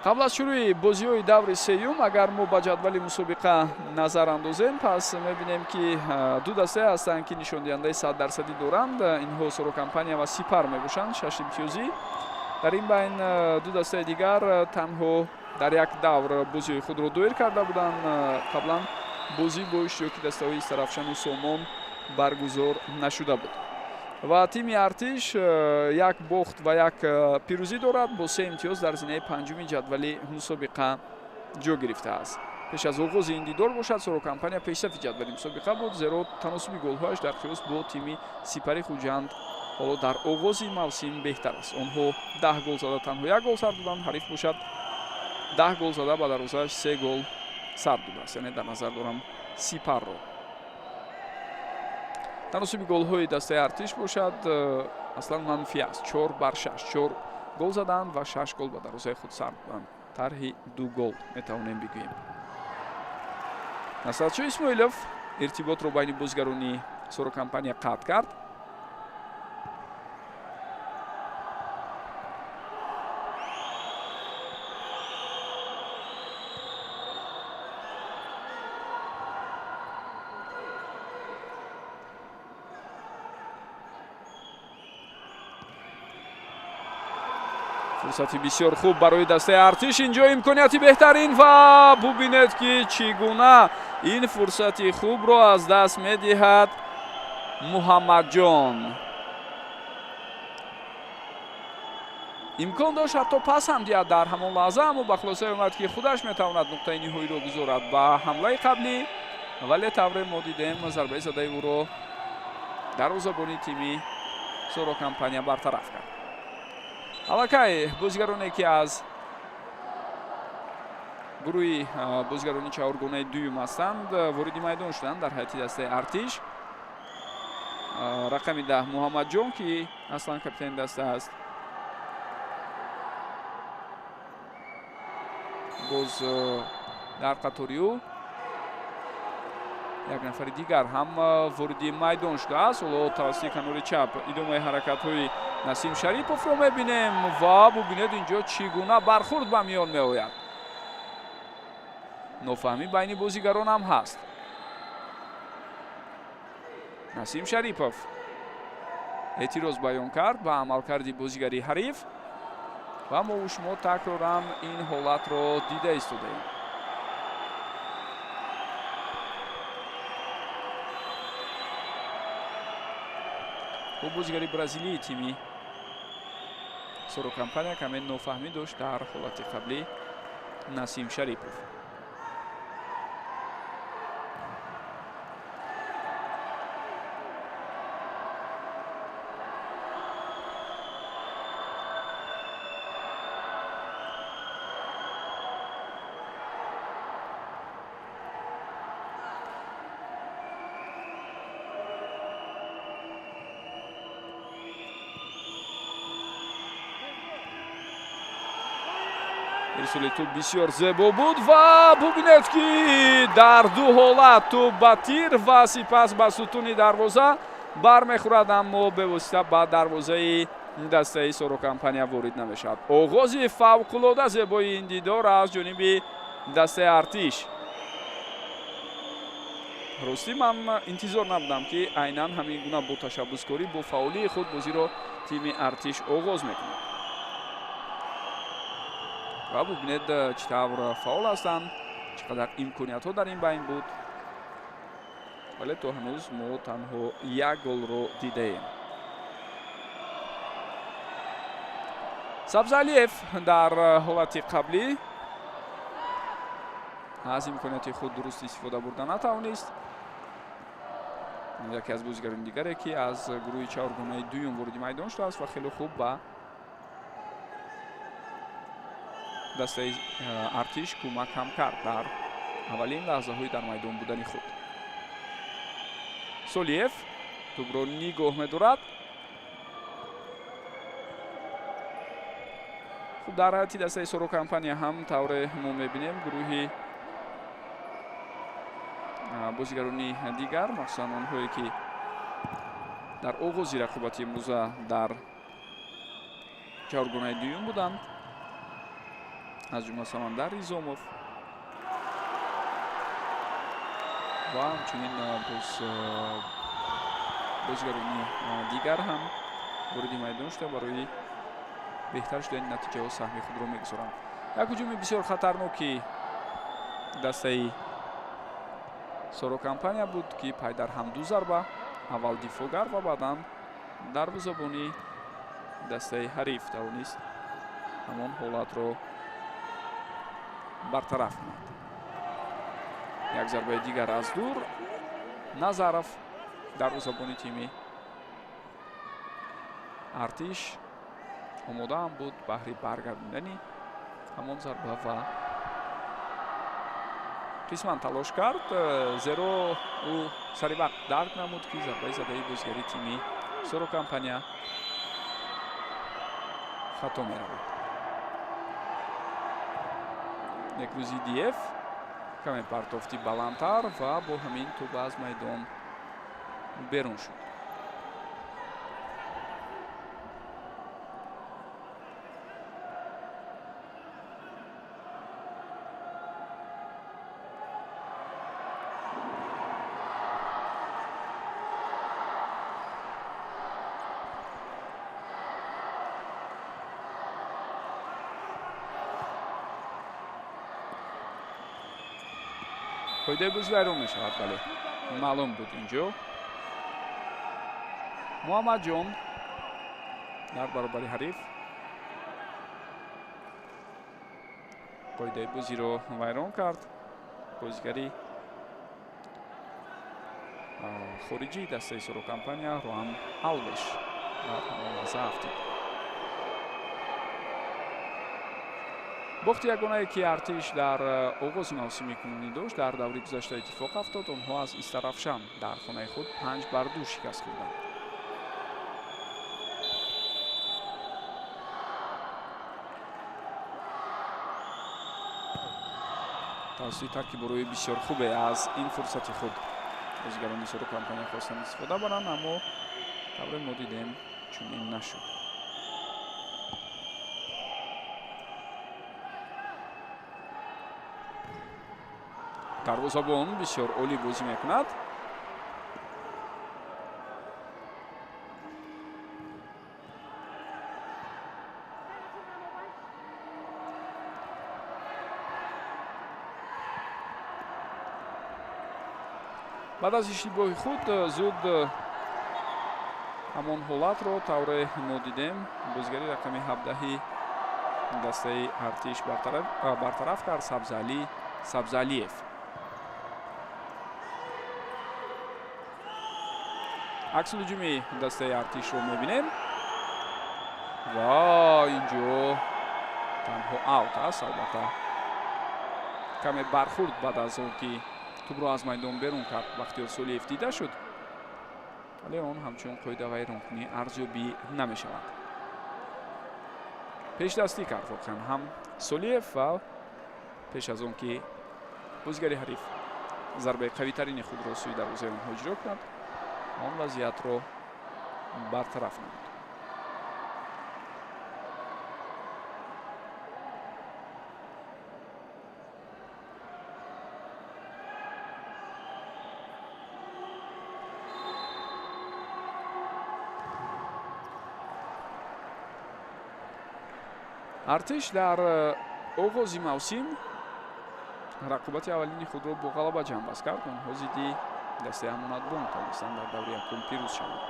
Қабл аз шурӯи бозиҳои даври сеюм, агар мо ба ҷадвали мусобиқа назар андозем, пас мебинем, ки ду дастае ҳастанд, ки нишондиҳандаи 100-дарсадӣ доранд. Инҳо Сорокомпания ва Сипар мебошанд, 6 имтиёзӣ. Дар ин байн ду дастаи дигар танҳо дар як давр бозиҳои худро доир карда буданд. Қаблан бозӣ бо иштироки дастаҳои Истарафшану Сомон баргузор нашуда буд. Ва тими Артиш як бохт ва як пирӯзӣ дорад, бо 3 имтиёз дар зинаи панҷуми ҷадвали мусобиқа ҷо гирифтааст. Пеш аз оғози ин дидор бошад, Сорокомпания пешсафи ҷадвали мусобиқа буд, зеро таносуби голҳояш дар қиёс бо тими Сипари Хуҷанд ҳоло дар оғози мавсим беҳтар аст. Онҳо 10 гол зада, танҳо як гол сар доданд, ҳариф бошад 10 гол зада, ба дарвозааш 3 гол сар додааст. Яъне дар назар дорам Сипарро. Таносуби голҳои дастаи Артиш бошад аслан манфӣ аст, 4 бар 6, 4 гол заданд ва 6 гол ба дарвозаи худ сар доданд. Тарҳи 2 гол метавонем бигӯем. Насратшо Исмоилов иртиботро байни бозигарони Сорокомпания қатъ кард. Фурсати бисёр хуб барои дастаи Артиш, инҷо имконияти беҳтарин ва бубинед, ки чӣ гуна ин фурсати хубро аз даст медиҳад Муҳаммадҷон. Имкон дошт ҳатто пас ҳам диҳад дар ҳамон лаҳза, аммо ба хулосае омад, ки худаш метавонад нуқтаи ниҳоиро гузорад ба ҳамлаи қаблӣ, вале тавре мо дидем, зарбаи задаи ӯро дарвозабони тими Сорокомпания бартараф кард. Аллакай бозигароне, ки аз гурӯҳи бозигарони чаҳоргонаи дуюм ҳастанд, вориди майдон шуданд дар ҳайати дастаи Артиш. Рақами 10 Муҳаммадҷон, ки аслан капитани даста аст, боз дар қатори ӯ як нафари дигар ҳам вориди майдон шудааст. Ҳоло тавассути канори чап идомаи ҳаракатҳои Насим Шариповро мебинем ва бубинед, инҷо чӣ гуна бархурд ба миён меояд. Нофаҳмӣ байни бозигарон ҳам ҳаст. Насим Шарипов эътироз баён кард ба амалкарди бозигари ҳариф ва мову шумо такроран ин ҳолатро дида истодаем. Бо бозигари бразилии тими Сорокомпания каме нофаҳмӣ дошт дар ҳолати қаблӣ Насим Шарипов. Ирсоли тӯб бисёр зебо буд ва бубинед, ки дар ду ҳолат тӯб ба тир ва сипас ба сутуни дарвоза бармехӯрад, аммо бевосита ба дарвозаи дастаи Сорокомпания ворид намешавад. Оғози фавқулода зебои ин дидор аз ҷониби дастаи Артиш. Ростӣ, ман интизор набудам, ки айнан ҳамин гуна бо ташаббускорӣ, бо фаъолии худ бозиро тими Артиш оғоз мекунад. Ва бубинед, чӣ тавр фаъол ҳастанд, чӣ қадар имкониятҳо дар ин байн буд, вале то ҳанӯз мо танҳо як голро дидаем. Сабзалиев дар ҳолати қаблӣ аз имконияти худ дуруст истифода бурда натавонист. Яке аз бозигарони дигаре, ки аз гурӯҳи чаҳоргонаи дуюм вориди майдон шудааст ва хеле хуб ба дастаи Артиш кӯмак ҳам кард дар аввалин лаҳзаҳои дар майдон будани худ. Солиев тӯбро нигоҳ медорад. Хуб, дар ҳайати дастаи Сорокомпания ҳам, тавре мо мебинем, гурӯҳи бозигарони дигар, махсусан онҳое, ки дар оғози рақобати имрӯза дар чаҳоргонаи дуюм буданд, Аз ҷумла Самандар Ризомов ва ҳамчунин боз бозигарони дигар ҳам вориди майдон шуда барои беҳтар шудани натиҷаҳо саҳми худро мегузоранд. Як ҳуҷуми бисёр хатарноки дастаи Соро Компания буд, ки пайдар ҳам ду зарба, аввал дифоъгар ва баъдан дарвозабони дастаи ҳариф тавонист ҳамон ҳолатро бартараф кунад. Як зарбаи дигар аз дур, Назаров, дарвозабони тими Артиш, омодаам буд баҳри баргардондани ҳамон зарба ва қисман талош кард, зеро ӯ сари вақт дарк намуд, ки зарбаи задаи бозигари тими Соро Компания хато меравад. Некрузидиев каме партофти баландтар ва бо ҳамин тӯб аз майдон берун шуд. Қоидаи бозӣ вайрон мешавад, вале маълум буд инҷо Муҳаммадҷон дар баробари ҳариф қоидаи бозиро вайрон кард. Бозигари хориҷии дастаи Соро Компания Руан Алвеш дар ҳамон лаҳза афтид. Бохти ягонае, ки Артиш дар оғози мавсими кунунӣ дошт, дар даври гузашта иттифоқ афтод. Онҳо аз Истарафшан дар хонаи худ 5-2 шикаст хӯрданд. Тавассути таркиборои бисёр хубе аз ин фурсати худ бозигарони Соро Компания хостанд истифода баранд, аммо тавре мо дидем чунин нашуд. Дарвозабон бисёр олӣ бозӣ мекунад. Баъд аз иштибоҳи худ зуд ҳамон ҳолатро тавре мо дидем бозигари рақами 17 дастаи Артиш бартараф кард, Сабзалӣ Сабзалиев. Акси ҳуҷуми дастаи Артишро мебинем ва инҷо танҳо аут аст. Албатта каме бархӯрд баъд аз он ки тӯбро аз майдон берун кард Бахтиёр Солиев дида шуд, вале он ҳамчун қоидавайронкунӣ арзёбӣ намешавад. Пешдастӣ кард воқеан ҳам Солиев ва пеш аз он ки бозигари ҳариф зарбаи қавитарини худро сӯи дарвозаи онҳо иҷро кунад, он вазъиятро бартараф намуд. Артиш дар оғози мавсим рақобати аввалини худро бо ғалаба ҷамъбаст кард. Онҳо зидди дастаи Амонатбонк тавонистанд дар даври якум пирӯз шаванд.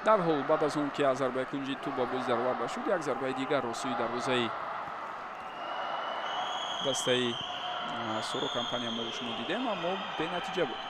Дарҳол баъд аз он ки аз зарбаи кунҷи тӯб ба бозӣ дароварда шуд, як зарбаи дигарро сӯи дарвозаи дастаи Соро Компания мо шумо дидем, аммо бенатиҷа буд.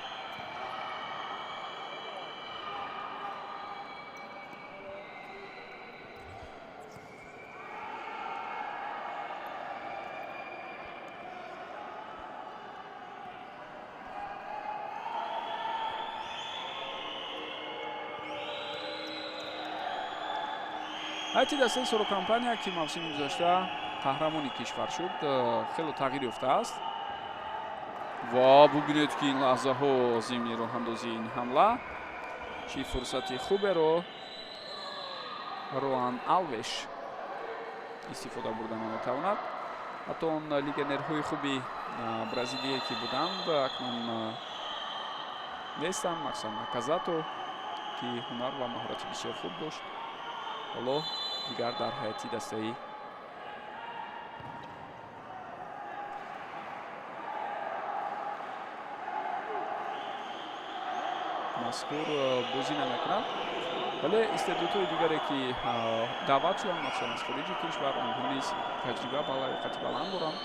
Ҳайати дастаи Сорокомпания, ки мавсими гузашта қаҳрамони кишвар шуд, хело тағйир ёфтааст. Ва бубинед, ки ин лаҳзаҳо зимни роҳандозии ин ҳамла чӣ фурсати хуберо Роан Алвеш истифода бурда наметавонад. Ҳатто он легионерҳои хуби бразилие, ки буданд, акнун нестанд. Махсусан Наказато, ки ҳунар ва маҳорати бисёр хуб дошт, ҳоло дигар дар ҳайати дастаи мазкур бозӣ намекунад. Вале истеъдодҳои дигаре, ки даъват шуданд, махсусан аз хориҷи кишвар, онҳо низ таҷриба ва лаёқати баланд доранд.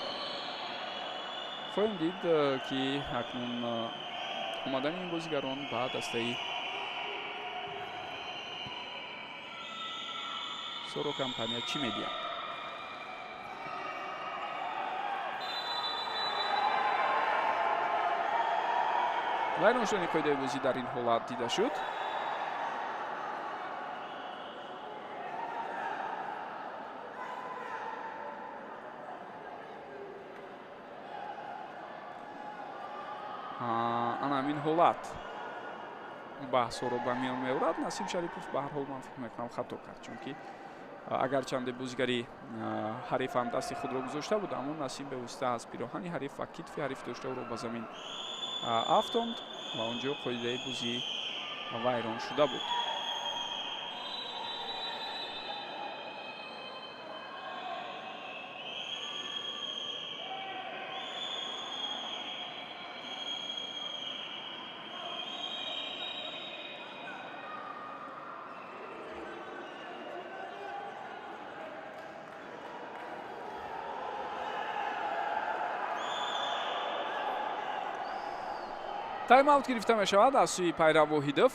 Хоҳем дид, ки акнун омадани ин бозигарон ба дастаи Соро Компания чӣ медиҳад. Вайрон шудани қоидаи бозӣ дар ин ҳолат дида шуд. Ана ҳамин ҳолат баҳсҳоро ба миён меорад. Насим Шарипов ба ҳар ҳол, ман фикр мекунам, хато кард, чунки агарчанде бозигари ҳариф ҳам дасти худро гузошта буд, аммо Насим бевосита аз пироҳани ҳариф ва китфи ҳариф дошта ӯро ба замин афтонд ва он ҷо қоидаи бозӣ вайрон шуда буд. Тайм-аут гирифта мешавад аз сӯи Пайрав Воҳидов.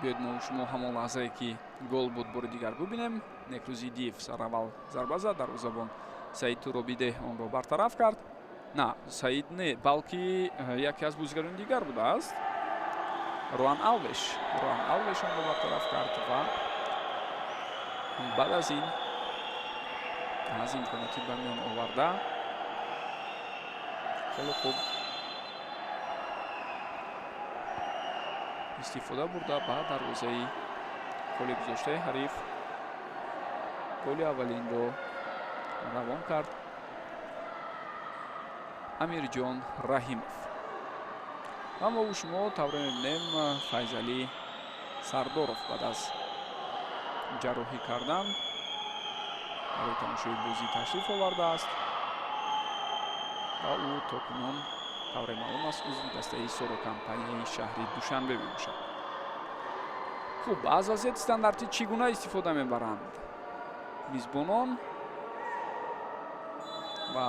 Биёед, мо шумо ҳамон лаҳзае, ки гол буд, бори дигар бубинем. Некрӯзи Диев сараввал зарба зад, дарвозабон Саид Туробидеҳ онро бартараф кард. На, Саид не, балки яке аз бозигарони дигар будааст, Роан Алвеш. Роан Алвеш онро бартараф кард ва баъд аз ин аз имконияти ба миён оварда хеле хуб истифода бурда, ба дарвозаи холӣ гузоштаи ҳариф голи аввалинро равон кард Амирҷон Раҳимов. Ва мо шумо тавре мебинем, Файзалӣ Сардоров баъд аз ҷарроҳӣ кардан барои тамошои бозӣ ташриф овардааст ва ӯ то кунун, тавре маълум аст, узви дастаи Соро Компанияи шаҳри Душанбе мебошад. Хуб, аз вазъияти стандартӣ чӣ гуна истифода мебаранд мизбонон ва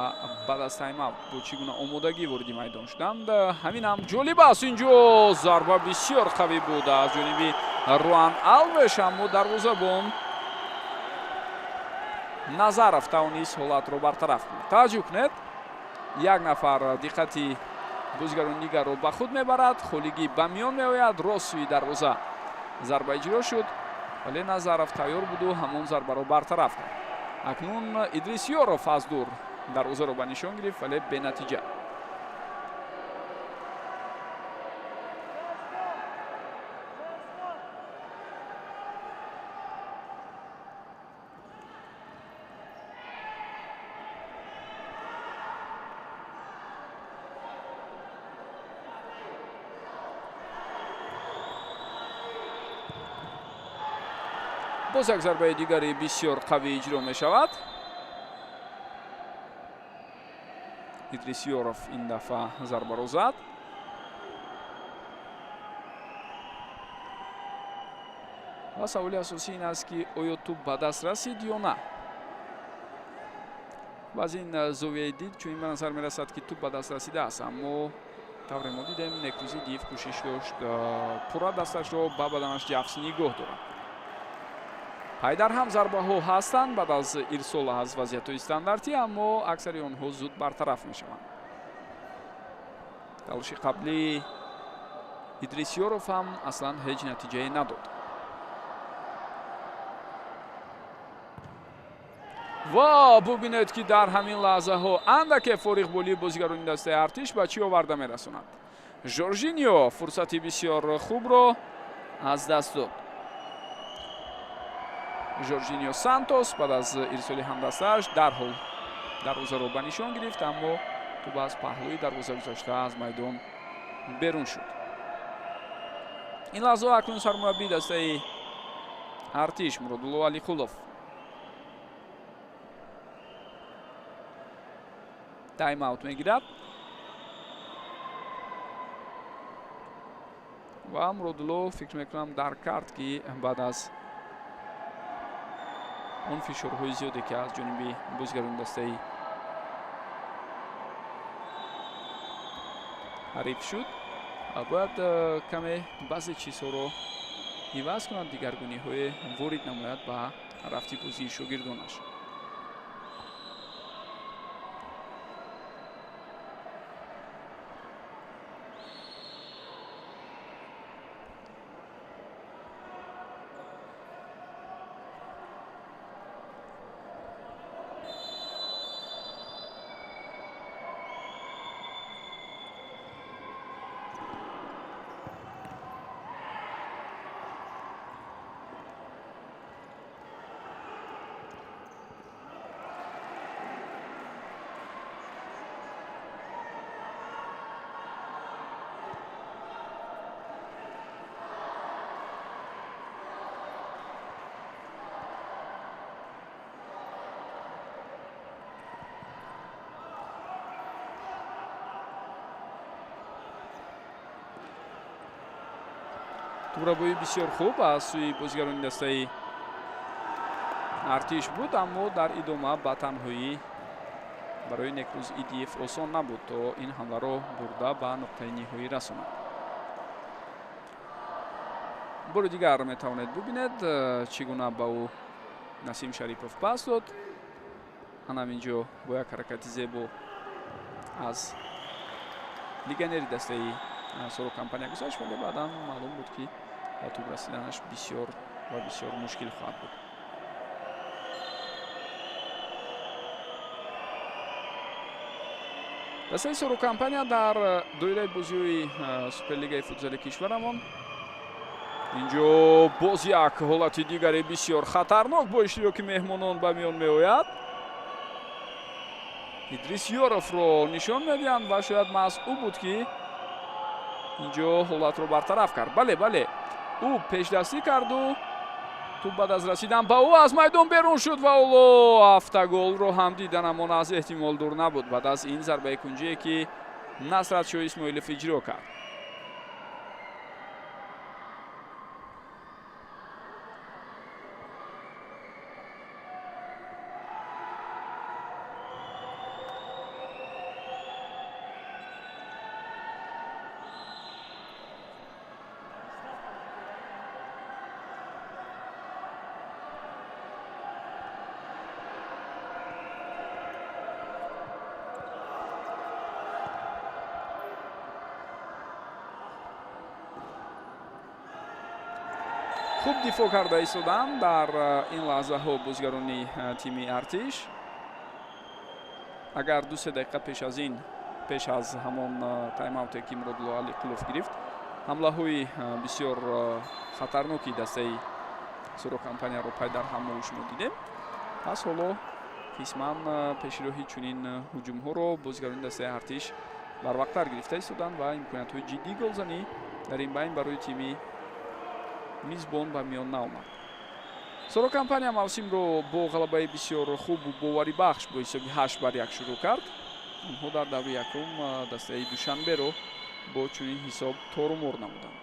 баъд аз тайм-аут бо чӣ гуна омодагӣ вориди майдон шуданд, ҳамин ҳам ҷолиб аст. Инҷо зарба бисёр қавӣ буд аз ҷониби Руан Алвеш, аммо дарвозабон Назаров тавонист ҳолатро бартараф кунад. Таваҷҷӯҳ кунед, як нафар диққати бозигарони дигарро ба худ мебарад, холигӣ ба миён меояд, рост сӯи дарвоза зарба иҷро шуд, вале Назаров тайёр буду ҳамон зарбаро бартараф кард. Акнун Идрис Ёров аз дур дарвозаро ба нишон гирифт, вале бенатиҷа. Боз як зарбаи дигари бисёр қавӣ иҷро мешавад. Идрис Ёров ин дафъа зарбаро зад. Ва саволи асосӣ ин аст, ки оё тӯб ба даст расид ё на. Аз ин зовияи дид чунин ба назар мерасад, ки тӯб ба даст расидааст, аммо тавре мо дидем, Некрӯзи Диев кӯшиш дошт пурра дасташро ба баданаш ҷафс нигоҳ дорад. Пайдар ҳам зарбаҳо ҳастанд баъд аз ирсол аз вазъиятҳои стандартӣ, аммо аксари онҳо зуд бартараф мешаванд. Талоши қаблии Идрис Ёров ҳам аслан ҳеҷ натиҷае надод. Ва бубинед, ки дар ҳамин лаҳзаҳо андаке фориғболии бозигарони дастаи Артиш ба чӣ оварда мерасонад. Жоржиньо фурсати бисёр хубро аз даст дод. Жоржиньо Сантос баъд аз ирсоли ҳамдастааш дарҳол дарвозаро ба нишон гирифт, аммо тӯб аз паҳлӯи дарвоза гузашта аз майдон берун шуд. Ин лаҳзаҳо акнун сармураббии дастаи Артиш Муродулло Алиқулов тайм-аут мегирад ва Муродулло фикр мекунам дарк кард, ки баъд аз он фишорҳои зиёде, ки аз ҷониби бозигарони дастаи ҳариф шуд, бояд каме баъзе чизҳоро иваз кунад, дигаргуниҳое ворид намояд ба рафти бозии шогирдонаш. Тӯбрабоӣ бисёр хуб аз сӯи бозигарони дастаи Артиш буд, аммо дар идома ба танҳоӣ барои Некрӯз Идиев осон набуд, то ин ҳамларо бурда ба нуқтаи ниҳоӣ расонад. Бори дигар метавонед бубинед, чӣ гуна ба ӯ Насим Шарипов пас дод. Ҳанам инҷо бо як ҳаракати зебо аз легионери дастаи Соро Компания гузашт, вале баъдан маълум буд, ки ба тӯб расиданаш бисёр ва бисёр мушкил хоҳад буд. Дастаи Соро Компания дар доираи бозиҳои Суперлигаи футзали кишварамон инҷо боз як ҳолати дигаре бисёр хатарнок бо иштироки меҳмонон ба миён меояд. Идрис Ёровро нишон медиҳанд ва шояд маҳз ӯ буд, ки инҷо ҳолатро бартараф кард. Бале, бале, ӯ пешдастӣ карду тӯб баъд аз расидан ба ӯ аз майдон берун шуд ва ҳоло автоголро ҳам диданамон аз эҳтимол дур набуд баъд аз ин зарбаи кунҷие, ки Насратшоҳ Исмоилов иҷро кард. Хуб дифоъ карда истоданд дар ин лаҳзаҳо бозигарони тими Артиш. Агар 2-3 дақиқа пеш аз ин, пеш аз ҳамон тайм-ауте, ки Муродулло Алиқулов гирифт, ҳамлаҳои бисёр хатарноки дастаи Соро Компанияро пай дар ҳам мо шумо дидем, пас ҳоло қисман пешроҳи чунин ҳуҷумҳоро бозигарони дастаи Артиш барвақттар гирифта истоданд ва имкониятҳои ҷиддии голзанӣ дар ин байн барои тими мизбон ба миён наомад. Соро Компания мавсимро бо ғалабаи бисёр хубу боварибахш бо ҳисоби 8-1 шурӯъ кард. Онҳо дар даври якум дастаи Душанберо бо чунин ҳисоб торумор намуданд.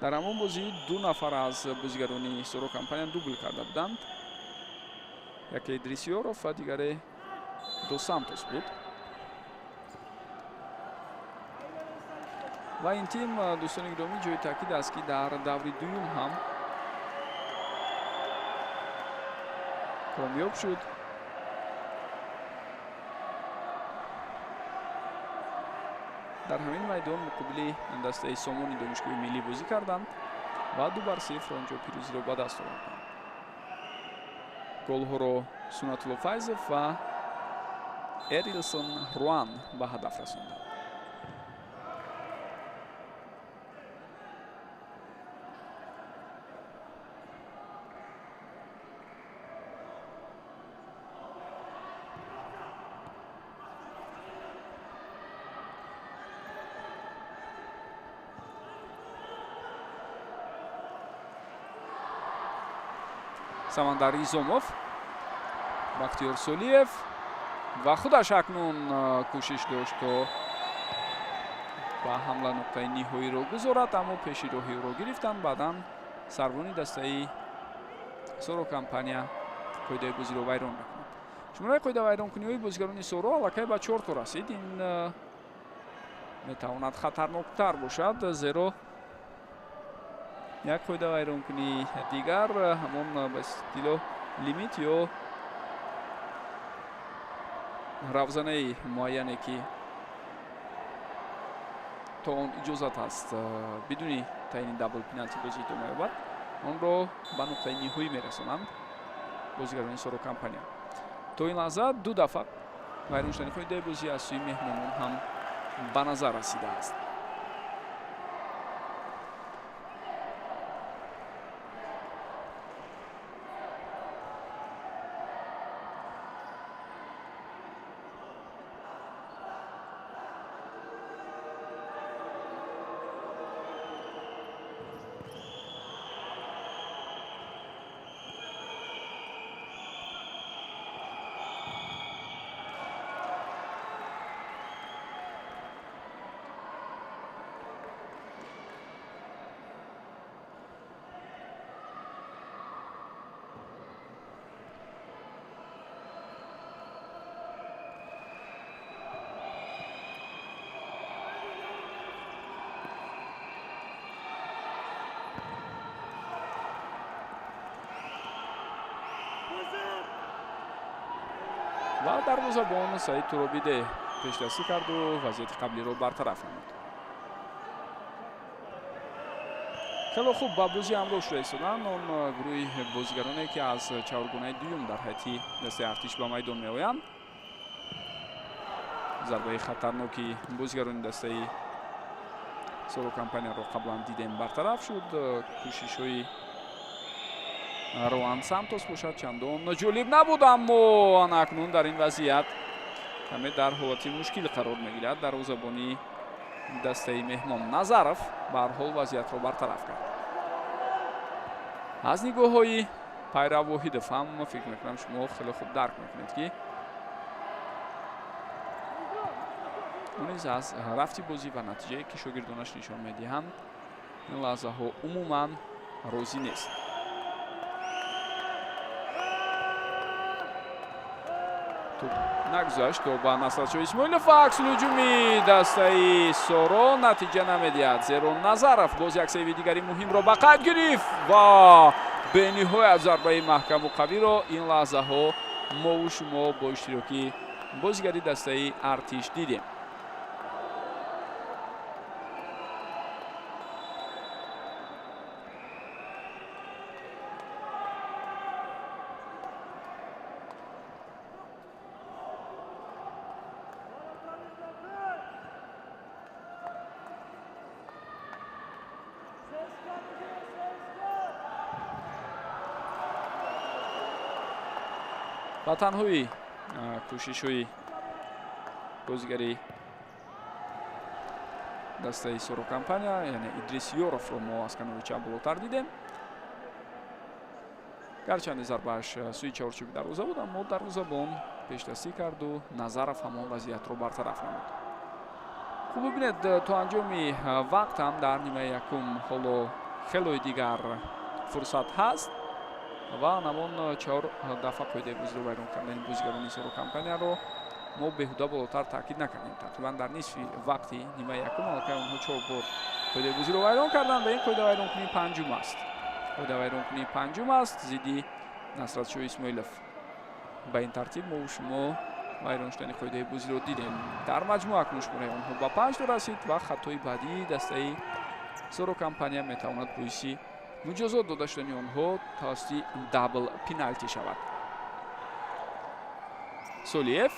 Дар ҳамон бозӣ ду нафар аз бозигарони Соро Компания дубл карда буданд. Яке Идрис Ёров ва дигаре Дос Сантос буд. Ва ин тим, дӯстони гиромӣ, ҷои таъкид аст, ки дар даври дуюм ҳам Комёб шуд. Дар ҳамин майдон муқобили дастаи Сомони Донишгоҳи миллӣ бозӣ карданд ва 2-0 онҷо пирӯзиро ба даст оварданд. Голҳоро Сунатулло Файзов ва Эрилсон Руан ба ҳадаф расонданд. Самандар Изомов, Бахтиёр Солиев ва худаш акнун кӯшиш дошт, то ба ҳамла нуқтаи ниҳоиро гузорад, аммо пеши роҳи ӯро гирифтанд. Баъдан сарвони дастаи Соро Компания қоидаи бозиро вайрон мекунад. Шумораи қоидавайронкуниҳои бозигарони Соро аллакай ба 4 то расид. Ин метавонад хатарноктар бошад, зеро як қоидавайронкунии дигар ҳамон ба истилоҳ лимит ё равзанаи муайяне, ки то он иҷозат ҳаст бидуни таъини дабл пеналти бозӣ идома ёбад, онро ба нуқтаи ниҳоӣ мерасонанд бозигарони Соро Компания. То ин лаҳза 2 дафъа вайрон шудани қоидаи бозӣ аз сӯи меҳмонон ҳам ба назар расидааст. Ва дарвозабон Саид Туробиде пешдастӣ карду вазъияти қаблиро бартараф намуд. Хело хуб ба бозӣ ҳамроҳ шуда истоданд он гурӯҳи бозигароне, ки аз чаҳоргунаи дуюм дар ҳайати дастаи Артиш ба майдон меоянд. Зарбаи хатарноки бозигарони дастаи Соро Компанияро қаблан дидем, бартараф шуд. Кӯшишҳои Роан Сантос бошад чандон ҷолиб набуд, аммо ана акнун дар ин вазъият каме дар ҳолати мушкил қарор мегирад дарвозабони дастаи меҳмон. Назаров ба ҳар ҳол вазъиятро бартараф кард. Аз нигоҳҳои Пайрав Воҳидов ҳам фикр мекунам, шумо хеле хуб дарк мекунед, ки ӯ низ аз рафти бозӣ ва натиҷае, ки шогирдонаш нишон медиҳанд, ин лаҳзаҳо умуман розӣ нест. Нагузашт то ба Насратшо Исмоилов ва аксулҳуҷуми дастаи Соро натиҷа намедиҳад, зеро Назаров боз як сейви дигари муҳимро ба қайд гирифт ва бениҳоят зарбаи маҳкаму қавиро ин лаҳзаҳо мову шумо бо иштироки бозигари дастаи Артиш дидем. Ба танҳои кӯшишҳои бозигари дастаи Соро Компания, яъне Идрис Ёровро мо аз канори чап болотар дидем. Гарчанде зарбааш сӯи чаҳорчӯби дарвоза буд, аммо дарвозабон пешдастӣ карду Назаров ҳамон вазъиятро бартараф намуд. Хуб, бибинед, то анҷоми вақт ҳам дар нимаи якум ҳоло хелои дигар фурсат ҳаст ва намон 4 дафъа қоидаи бозиро вайрон кардани бозигарони Соро Компанияро мо беҳуда болотар таъкид накардем. Тақрибан дар нисфи вақти нимаи якум аллакай онҳо 4 бор қоидаи бозиро вайрон карданд ва ин қоидавайронкунии панҷум аст. Қоидавайронкунии панҷум аст зидди Насратшо Исмоилов. Ба ин тартиб мо шумо вайрон шудани қоидаи бозиро дидем. Дар маҷмӯъ акнун шумораи онҳо ба 5 то расид ва хатои баъдии дастаи Соро Компания метавонад боиси муҷозот дода шудани онҳо тавассути дабл пеналти шавад. Солиев,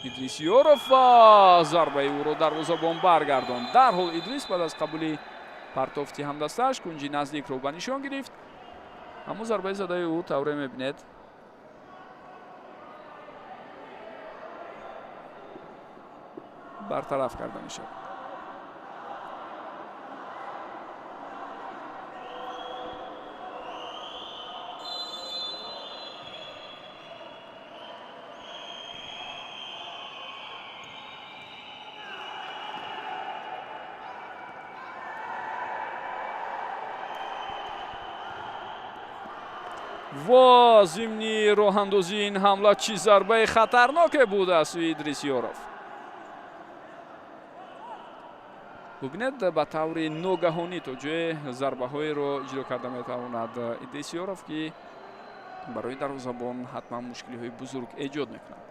Идрис Ёров ва зарбаи ӯро дарвозабон баргардонд. Дарҳол Идрис баъд аз қабули партофти ҳамдастааш кунҷи наздикро ба нишон гирифт, аммо зарбаи задаи ӯ тавре мебинед бартараф карда мешавад. Ва зимни роҳандозии ин ҳамла чӣ зарбаи хатарноке буд аз сӯи Идрис Ёров. Бубинед, ба таври ногаҳонӣ то ҷое зарбаҳоеро иҷро карда метавонад Идрис Ёров, ки барои дарвозабон ҳатман мушкилиҳои бузург эҷод мекунад.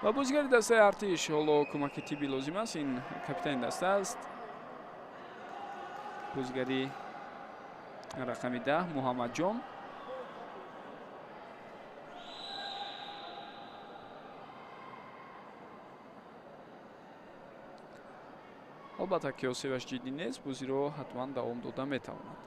Ва бозигари дастаи Артиш ҳоло кӯмаки тиббӣ лозим аст. Ин капитани даста аст, бозигари рақами 10 Муҳаммадҷон. Албатта ки осебаш ҷиддӣ нест, бозиро ҳатман давом дода метавонад.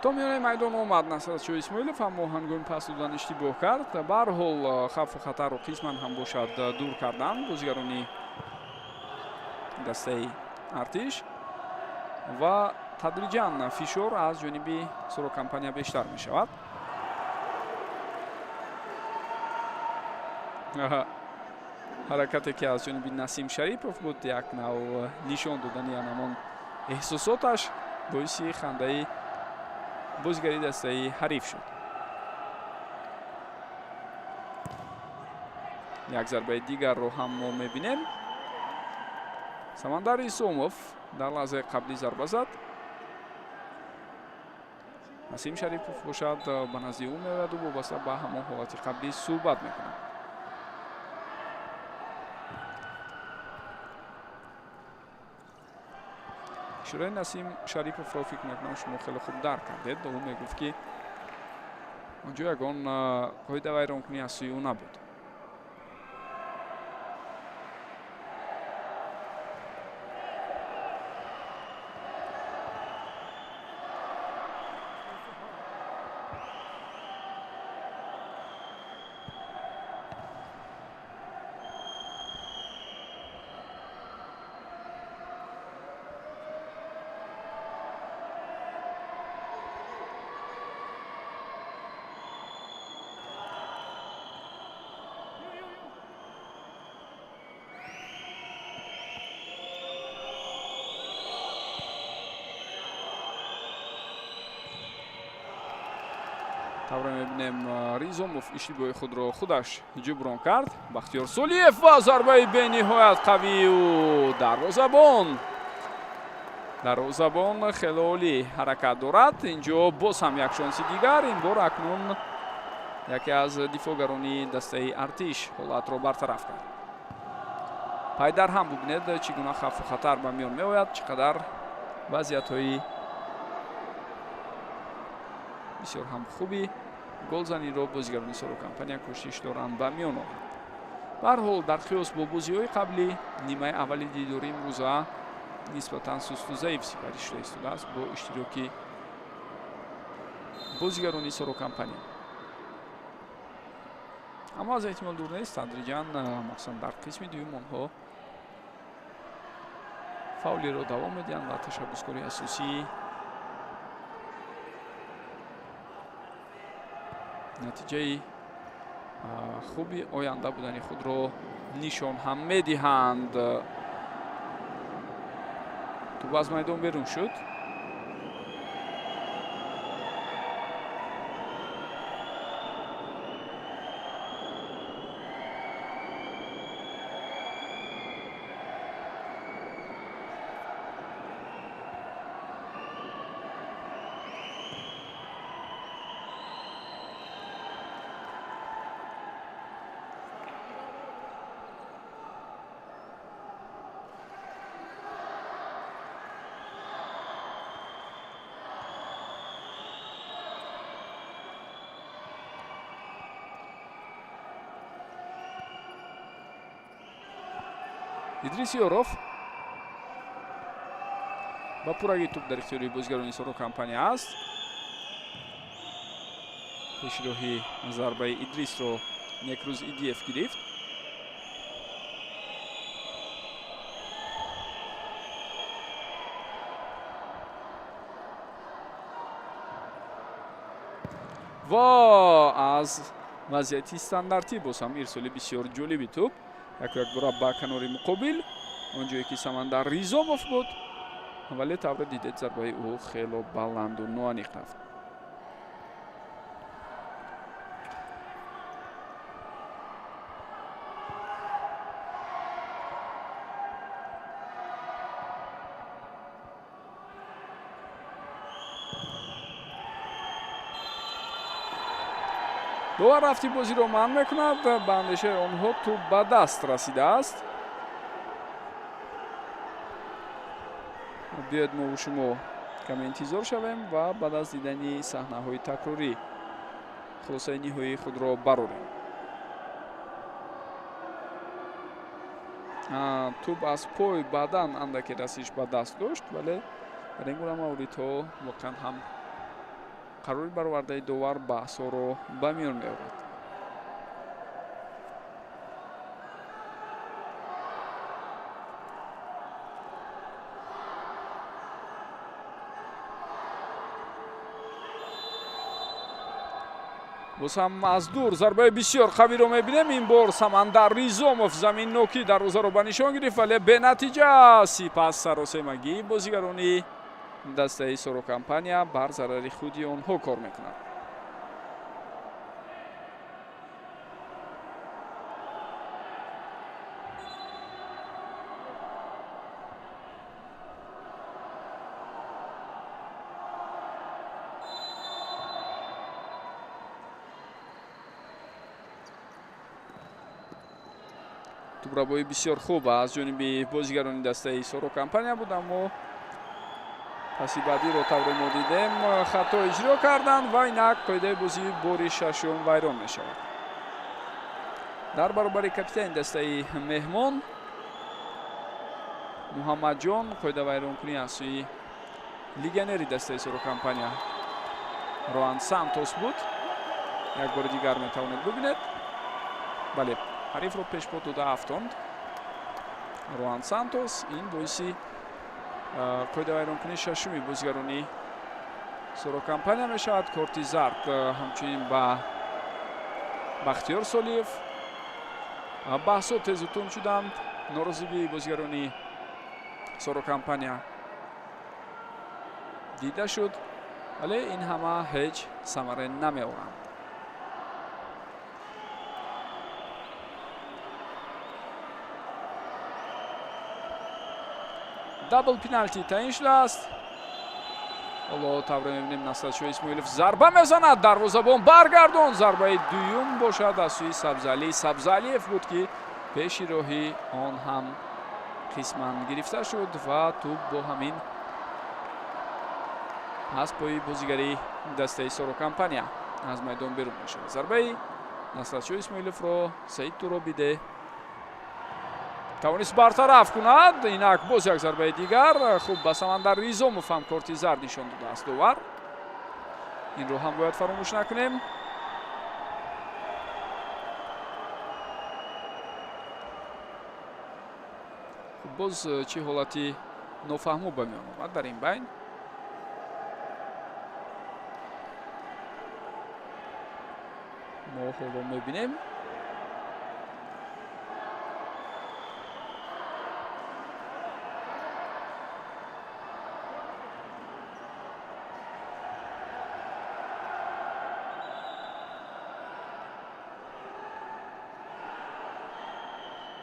То миёнаи майдон омад Насратшоҳ Исмоилов, аммо ҳангоми пас додан иштибоҳ кард. Ба ҳар ҳол хавфу хатарро қисман ҳам бошад дур карданд бозигарони дастаи Артиш ва тадриҷан фишор аз ҷониби Соро Компания бештар мешавад. Ҳаракате ки аз ҷониби Насим Шарипов буд, як нав нишон додани ҳамон эҳсосоташ боиси хандаи бозигари дастаи ҳариф шуд. Як зарбаи дигарро ҳам мо мебинем. Самандар Исомов дар лаҳзаи қаблӣ зарба зад. Насим Шарипов бошад ба назди ӯ меояду вобаста ба ҳамон ҳолати қаблӣ суҳбат мекунад. Ишораи Насим Шариповро фикр мекунам шумо хеле хуб дарк кардед. Ӯ мегуфт, ки он ҷо ягон қоида вайронкунӣ аз сӯи ӯ набуд. Тавре мебинем, Ризомов иштибоҳи худро худаш ҷуброн кард. Бахтиёр Солиев ва зарбаи бениҳоят қавию дарвозабон. Дарвозабон хеле олӣ ҳаракат дорад. Инҷо боз ҳам як шонси дигар. Ин бор акнун яке аз дифоъгарони дастаи Артиш ҳолатро бартараф кард. Пайдар ҳам бубинед, чӣ гуна хавфу хатар ба миён меояд, чӣ қадар вазъиятҳои бисёр ҳам хуби голзаниро бозигарони Соро Компания кӯшиш доранд ба миён овард. Ба ҳар ҳол, дар қиёс бо бозиҳои қаблӣ, нимаи аввали дидори имрӯза нисбатан сусту заиф сипарӣ шуда истодааст бо иштироки бозигарони Соро Компания. Аммо аз эҳтимол дур нест, тадриҷан, махсусан дар қисми дуюм, онҳо фаъолиро давом медиҳанд ва ташаббускори асосии натиҷаи хуби оянда будани худро нишон ҳам медиҳанд. Тӯб аз майдон берун шуд. Идрис Ёров ба пурраги тӯб дар ихтиёри бозигарони Соро Компания аст. Пешроҳи зарбаи Идрисро Некрӯз Идиев гирифт. Ва аз вазъияти стандартӣ боз ҳам ирсоли бисёр ҷолиби тӯб яку якбора ба канори муқобил, он ҷое ки Самандар Ризомов буд, вале тавре дидед, зарбаи ӯ хело баланду ноаниқ рафт. Довар рафти бозиро манъ мекунад. Ба андешаи онҳо тӯб ба даст расидааст. Биёед, мову шумо каме интизор шавем ва баъд аз дидани саҳнаҳои такрорӣ хулосаи ниҳоии худро барорем. Тӯб аз пой баъдан андаке расиш ба даст дошт, вале дар ин гуна мавридҳо воқеан ҳам қарори баровардаи довар баҳсҳоро ба миён меорад. Боз ҳам аз дур зарбаи бисёр қавиро мебинем. Ин бор Самандар Ризомов заминнокӣ дарвозаро ба нишон гирифт, вале бенатиҷа. Сипас саросемагии бозигарони дастаи Соро Компания бар зарари худи онҳо кор мекунад. Тӯбрабои бисёр хуб аз ҷониби бозигарони дастаи Соро Компания буд, аммо паси баъдиро тавре мо дидем, хато иҷро карданд ва инак қоидаи бозӣ бори шашум вайрон мешавад. Дар баробари капитани дастаи меҳмон Муҳаммадҷон қоида вайронкунӣ аз сӯи легионери дастаи Соро Компания Роан Сантос буд. Як бори дигар метавонед бибинед. Бале, ҳарифро пешпо дода афтонд Роан Сантос. Ин боиси қоида вайронкунии шашуми бозигарони Соро Компания мешавад. Корти зард ҳамчунин ба Бахтиёр Солиев. Баҳсҳо тезу тунд шуданд. Норозигии бозигарони Соро Компания дида шуд, вале ин ҳама ҳеҷ самаре намеоранд. Дабл пеналти таъин шудааст. Ҳоло тавре мебинем, Насратшоҳ Исмоилов зарба мезанад, дарвозабон баргардон. Зарбаи дуюм бошад аз сӯи Сабзалӣ Сабзалиев буд, ки пеши роҳи он ҳам қисман гирифта шуд ва тӯб бо ҳамин аз пои бозигари дастаи Соро Компания аз майдон берун мешавад. Зарбаи Насратшоҳ Исмоиловро Саид Туробиде тавонист бартараф кунад. Инак боз як зарбаи дигар. Хуб, ба Самандар Ризомов ҳам корти зард нишон додааст довар. Инро ҳам бояд фаромӯш накунем. Боз чӣ ҳолати нофаҳмо ба миён омад дар ин байн? Мо ҳоло мебинем.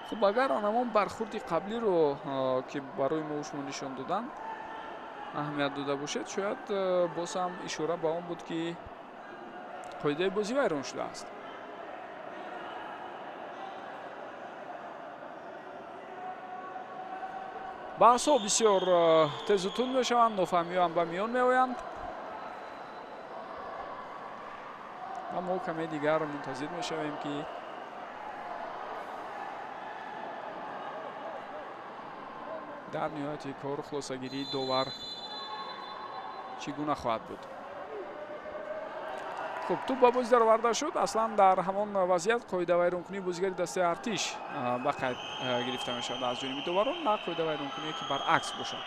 Хуб, агар ҳамон бархурди қаблиро, ки барои мо шумо нишон доданд, аҳамият дода бошед, шояд боз ҳам ишора ба он буд, ки қоидаи бозӣ вайрон шудааст. Баҳсҳо бисёр тезу тунд мешаванд, нофаҳмиҳо ҳам ба миён меоянд ва мо каме дигар мунтазир мешавем, ки дар ниҳояти кор хулосагирии довар чӣ гуна хоҳад буд. Хуб, тӯб ба бозӣ дароварда шуд. Аслан дар ҳамон вазъият қоидавайронкунии бозигари дастаи Артиш ба қайд гирифта мешавад аз ҷониби доварон, на қоидавайронкуние, ки баръакс бошад.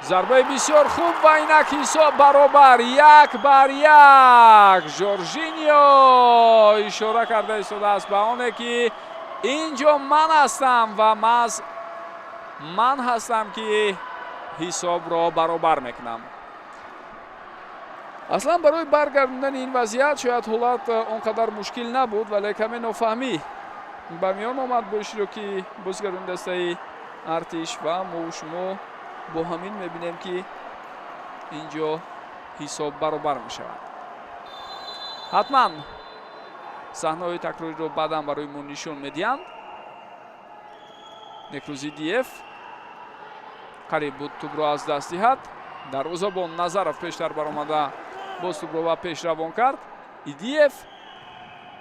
Зарбаи бисёр хуб ва инак ҳисоб баробар, 1-1. Жоржиньо ишора карда истодааст ба оне, ки ин ҷо ман ҳастам ва маҳз ман ҳастам, ки ҳисобро баробар мекунам. Аслан барои баргардондани ин вазъият шояд ҳолат он қадар мушкил набуд, вале каме нофаҳмӣ ба миён омад бо иштироки бозигарони дастаи Артиш ва мову шумо бо ҳамин мебинем, ки ин ҷо ҳисоб баробар мешавад. Ҳатман саҳнаҳои такрориро баъдан барои мо нишон медиҳанд. Некрузидиев қариб буд тӯбро аз даст диҳад. Дарвозабон Назаров пештар баромада боз тӯбро ба пеш равон кард. Идиев,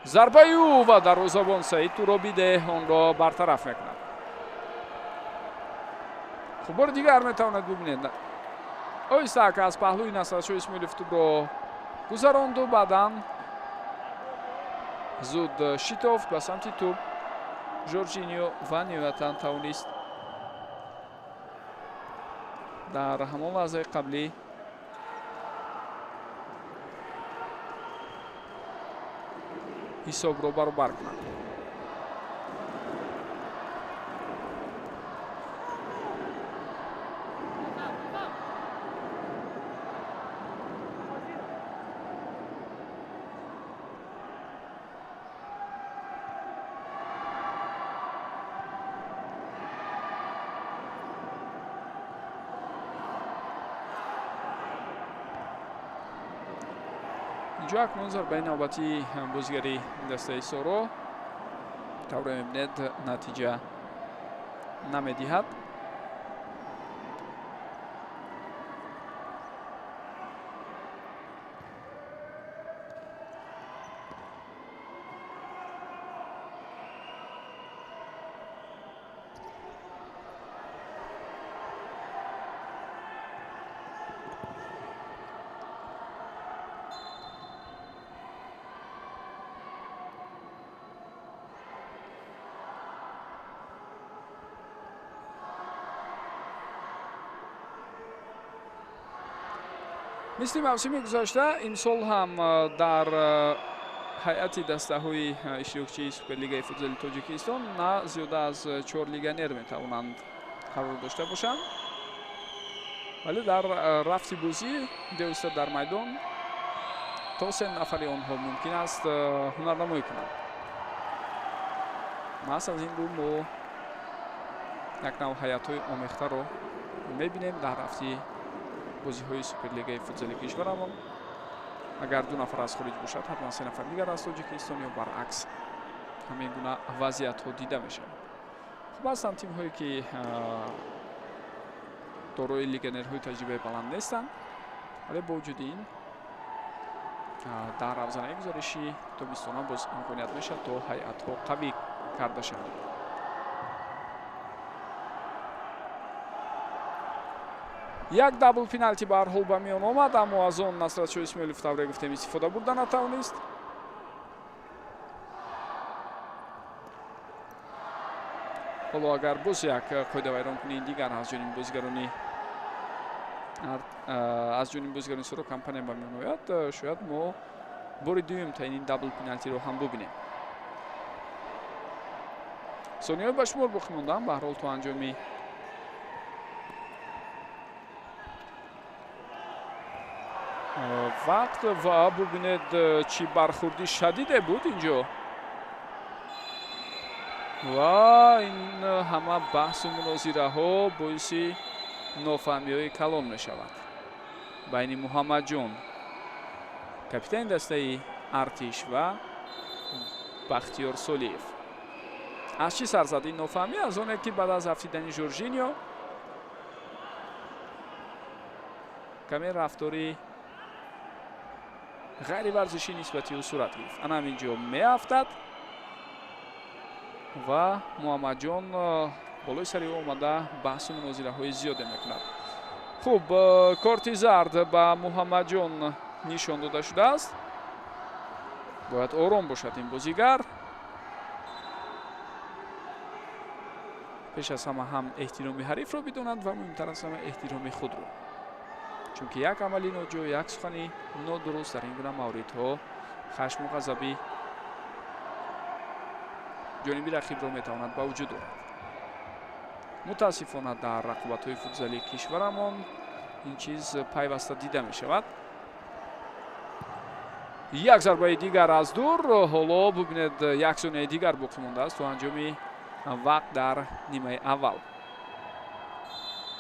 зарбаи ӯ ва дарвозабон Саид Туробиде онро бартараф мекунад. Хуб, бори дигар метавонед бибинед. Оҳиста аз паҳлӯи Насратшоҳ Исмоилов тӯбро гузаронду баъдан зуд шитофт ба самти тӯб Жоржиньо ва ниҳоятан тавонист дар ҳамон лаҳзаи қаблӣ ҳисобро баробар кунад. Инҷо акнун зарбаи навбатии бозигари дастаи Соро, тавре мебинед, натиҷа намедиҳад. Мисли мавсими гузашта, имсол ҳам дар ҳайати дастаҳои иштирокчии Суперлигаи футзали Тоҷикистон на зиёда аз 4 легионер метавонанд қарор дошта бошанд, вале дар рафти бозӣ бевосита дар майдон то 3 нафари онҳо мумкин аст ҳунарнамоӣ кунанд. Маҳз аз ин рӯ мо Як нав ҳайатҳои омехтаро мебинем дар рафти бозиҳои Суперлигаи футзали кишварамон. Агар 2 нафар аз хориҷ бошад, ҳатман 3 нафар дигар аз Тоҷикистон ё баръакс ҳамин гуна вазъиятҳо дида мешавад. Хуб, ҳастанд тимҳое ки дорои легионерҳои таҷрибаи баланд нестанд, вале бо вуҷуди ин дар равзанаи гузориши тобистона боз имконият мешавад то ҳайатҳо қавӣ карда шаванд. Як дабл пеналти ба ҳар ҳол ба миён омад, аммо аз он Насратшоҳ Исмоилов тавре гуфтем истифода бурда натавонист. Ҳоло агар боз як қоидавайронкунии дигар аз ҷониби бозигарони Суро компания ба миён ояд, шояд мо бори дуюм таъини дабл пеналтиро ҳам бубинем. Сониҳои ба шумор боқӣ мондаанд, ба ҳар ҳол то анҷоми вақт. Ва бубинед чӣ бархурди шадиде буд инҷо ва ин ҳама баҳсу мунозираҳо боиси нофаҳмиҳои калон мешавад байни Муҳаммадҷон, капитани дастаи Артиш, ва Бахтиёр Солиев. Аз чӣ сар зад ин нофаҳмӣ? Аз оне ки баъд аз афтидани Жоржиньо каме рафтори ғайриварзишӣ нисбати ӯ сурат гирифт. Ана ҳамин ҷо меафтад ва Муҳаммадҷон болои сари ӯ омада баҳсу мунозираҳои зиёде мекунад. Хуб, корти зард ба Муҳаммадҷон нишон дода шудааст. Бояд ором бошад ин бозигар. Пеш аз ҳама ҳам эҳтироми ҳарифро бидонад ва муҳимтар аз ҳама эҳтироми худро. Чунки як амали ноҷо, як сухани нодуруст дар ин гуна мавридҳо хашму ғазаби ҷониби рақибро метавонад ба вуҷуд орад. Мутаассифона дар рақобатҳои футзалии кишварамон ин чиз пайваста дида мешавад. Як зарбаи дигар аз дур. Ҳоло бубинед, як сонияи дигар боқӣ мондааст то анҷоми вақт дар нимаи аввал.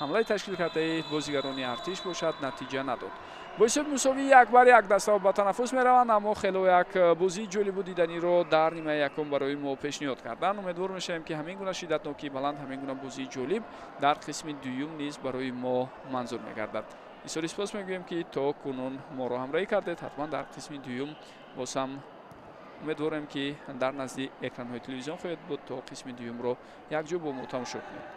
Ҳамлаи ташкил кардаи бозигарони Артиш бошад натиҷа надод. Бо ҳисоби мусовӣ 1-1 дастаҳо ба танаффус мераванд, аммо хело як бозии ҷолибу диданиро дар нимаи якум барои мо пешниҳод карданд. Умедвор мешавем, ки ҳамин гуна шиддатнокии баланд, ҳамин гуна бозии ҷолиб дар қисми дуюм низ барои мо манзур мегардад. Бисёр сипос мегӯем, ки то кунун моро ҳамроҳӣ кардед. Ҳатман дар қисми дуюм боз ҳам умедворем, ки дар назди экранҳои телевизион хоҳед буд, то қисми дуюмро якҷо бо мо тамошо кунед.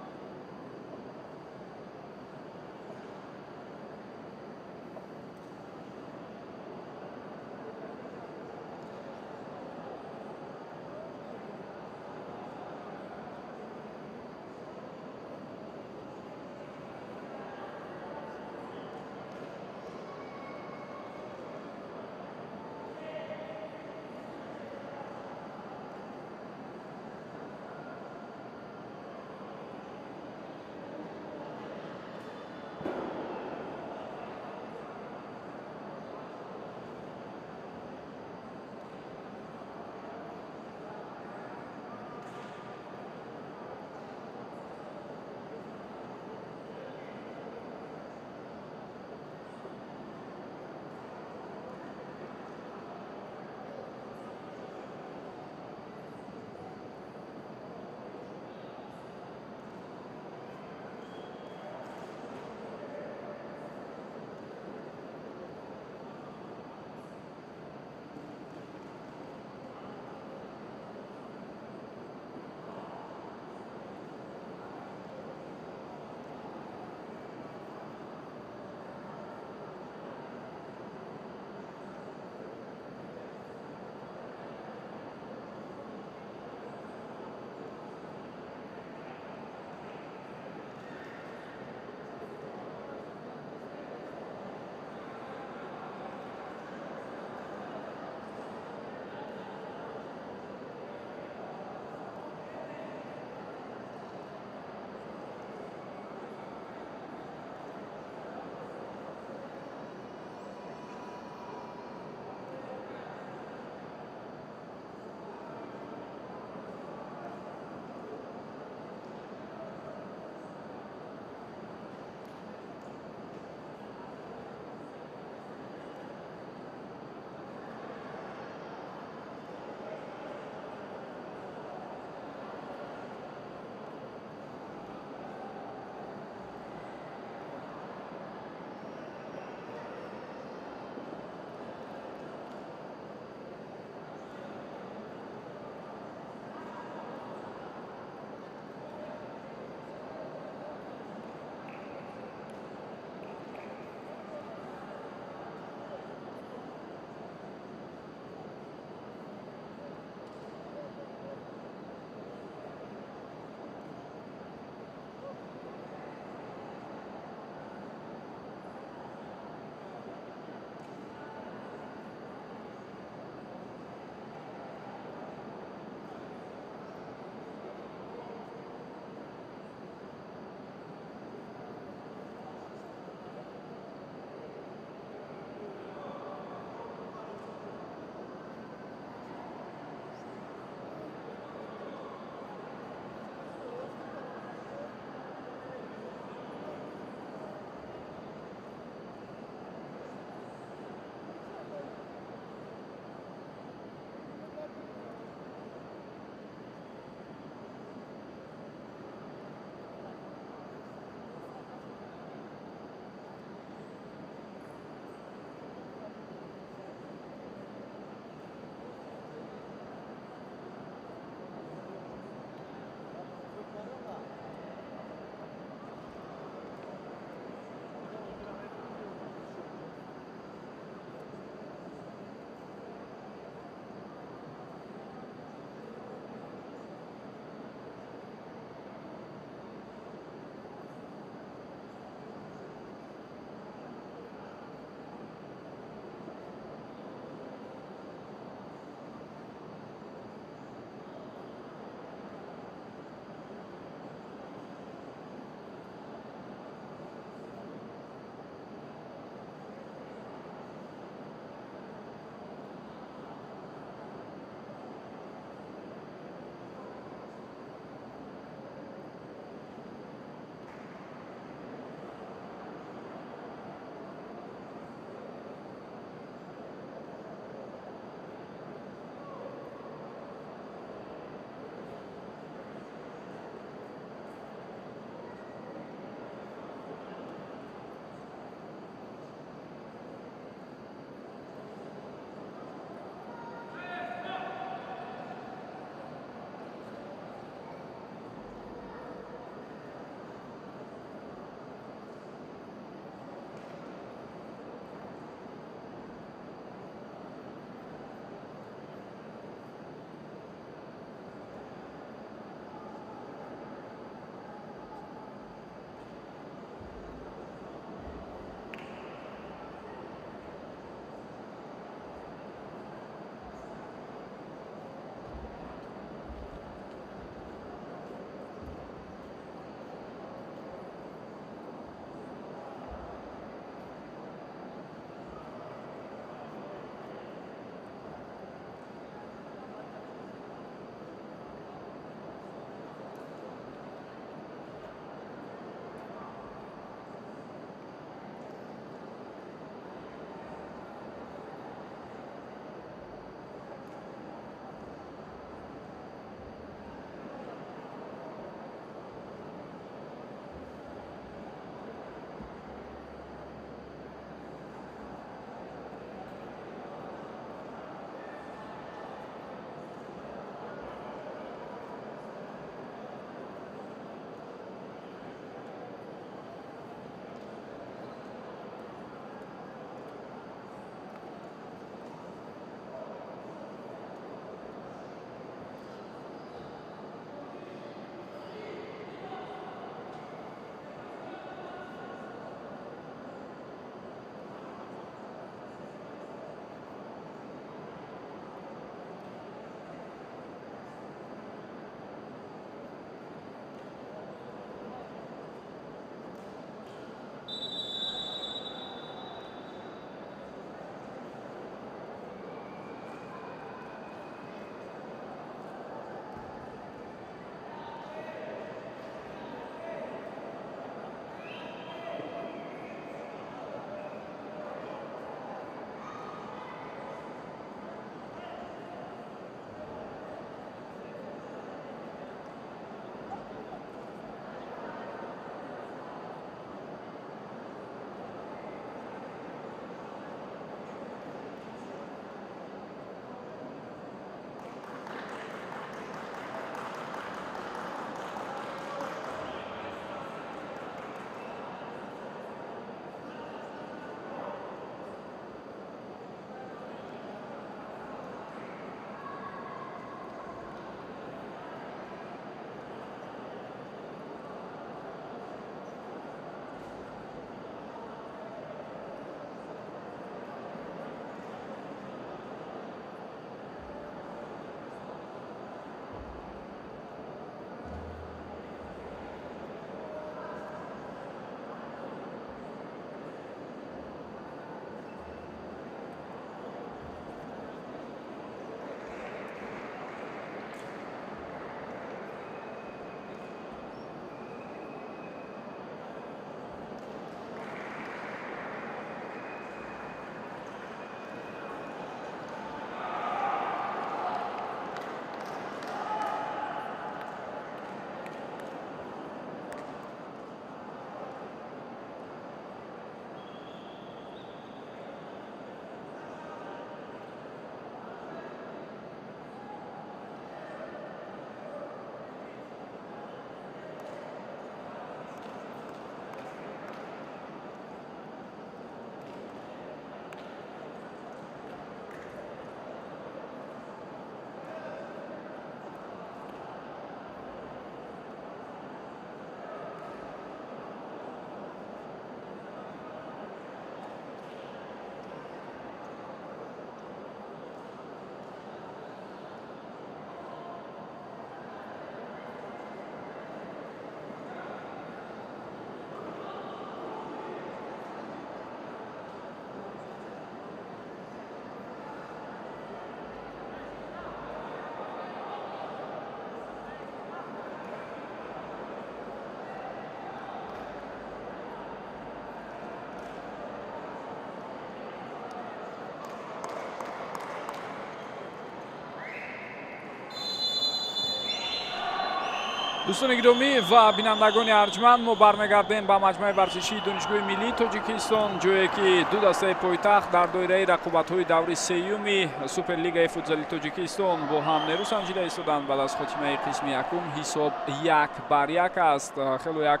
Дӯстони гиромӣ ва бинандагони арҷманд, мо бармегардем ба маҷмӯаи варзишии Донишгоҳи миллии Тоҷикистон, ҷое ки ду дастаи пойтахт дар доираи рақобатҳои даври сеюми Суперлигаи футзали Тоҷикистон бо ҳам нерӯ санҷида истоданд. Баъд аз хотимаи қисми якум ҳисоб 1-1 аст. Хело як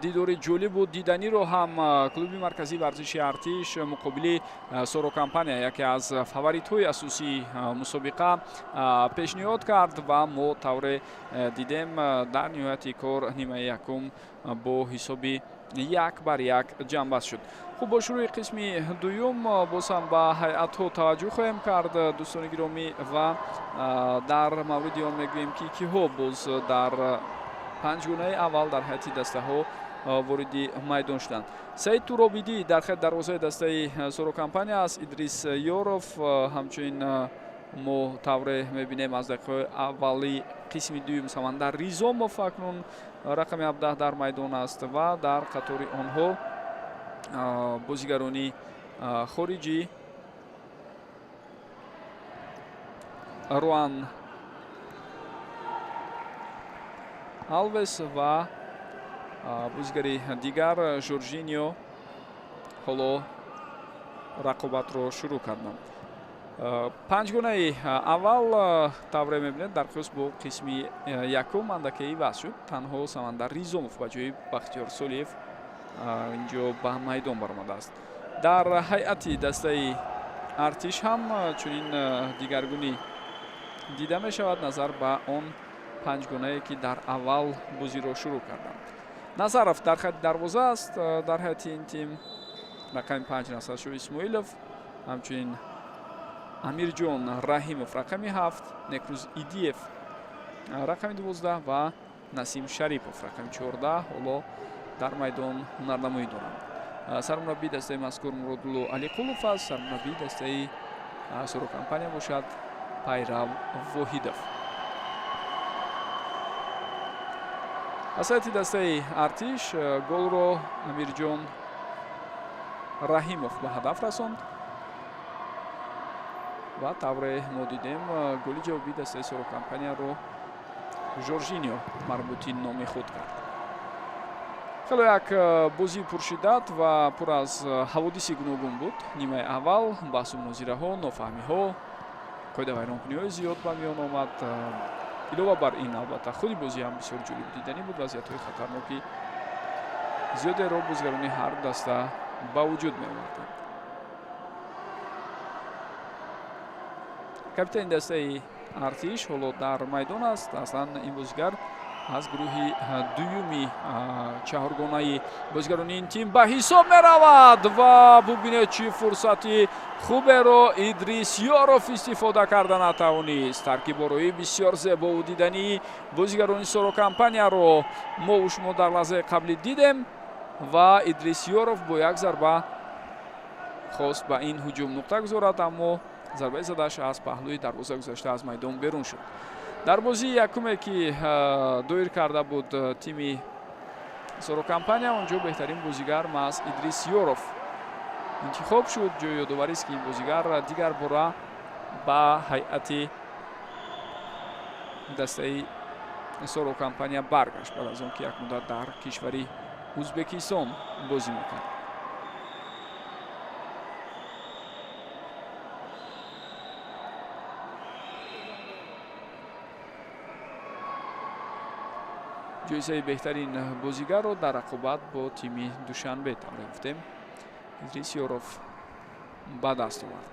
дидори ҷолибу диданиро ҳам клуби марказии варзиши Артиш муқобили Соро Компания, яке аз фаворитҳои асосии мусобиқа, пешниҳод кард ва мо тавре дидем, дар ниҳояти кор нимаи якум бо ҳисоби 1-1 ҷамъбаст шуд. Хуб, бо шурӯи қисми дуюм боз ҳам ба ҳайатҳо таваҷҷӯҳ хоҳем кард, дӯстони гиромӣ, ва дар мавриди он мегӯем, ки киҳо боз дар панҷгунаи аввал дар ҳайати дастаҳо вориди майдон шуданд. Саид Туробидӣ дар хати дарвозаи дастаи Соро Компания аст. Идрис Ёров, ҳамчунин мо тавре мебинем, аз дақиқаҳои аввали қисми дуюм Самандар Ризомов акнун рақами 17 дар майдон аст ва дар қатори онҳо бозигарони хориҷӣ Руан Алвес ва бозигари дигар Жоржинио ҳоло рақобатро шурӯъ карданд. Панҷгунаи аввал тавре мебинед, дар қиёс бо қисми якум андаке иваз шуд. Танҳо Самандар Ризомов ба ҷои Бахтиёр Солиев инҷо ба майдон баромадааст. Дар ҳайати дастаи Артиш ҳам чунин дигаргунӣ дида мешавад назар ба он панҷгунае, ки дар аввал бозиро шурӯъ карданд. Назаров дар хати дарвоза аст дар ҳайати ин тим, рақами 5 Насршоҳ Исмоилов, ҳамчунин Амирҷон Раҳимов рақами 7, Некрӯз Идиев рақами 12 ва Насим Шарипов рақами 14 ҳоло дар майдон ҳунарнамоӣ доранд. Сармураббии дастаи мазкур Муродулло Алиқулов аст, сармураббии дастаи Соро Компания бошад Пайрав Воҳидов. Аз ҳайати дастаи Артиш голро Амирҷон Раҳимов ба ҳадаф расонд ва тавре мо дидем, голи ҷавобии дастаи Соро Компанияро Жоржинио марбути номи худ кард. Хело як бозии пуршиддат ва пур аз ҳаводиси гуногун буд. Нимаи аввал баҳсу мунозираҳо, нофаҳмиҳо, қоидавайронкуниҳои зиёд ба миён омад. Илова бар ин, албатта, худи бозӣ ҳам бисёр ҷолиб диданӣ буд. Вазъиятҳои хатарноки зиёдеро бозигарони ҳар даста ба вуҷуд меоварданд. Капитани дастаи Артиш ҳоло дар майдон аст. Аслан ин бозигар аз гурӯҳи дуюми чаҳоргонаи бозигарони ин тим ба ҳисоб меравад ва бубинед, чӣ фурсати хуберо Идрис Ёров истифода карда натавонист. Таркиборои бисёр зебову дидании бозигарони Соро Компанияро мову шумо дар лаҳзаи қаблӣ дидем ва Идрис Ёров бо як зарба хост ба ин ҳуҷум нуқта гузорад, аммо зарбаи задааш аз паҳлӯи дарвоза гузашта аз майдон берун шуд. Дар бозии якуме, ки доир карда буд тими Соро Компания, он ҷо беҳтарин бозигар маҳз Идрис Ёров интихоб шуд. Ҷои ёдоварист, ки ин бозигар дигар бора ба ҳайати дастаи Соро Компания баргашт, баъд аз он ки як муддат дар кишвари Ӯзбекистон бозӣ мекард. Ҷоизаи беҳтарин бозигарро дар рақобат бо тими Душанбе, тавре гуфтем, Идрис Ёров ба даст овард.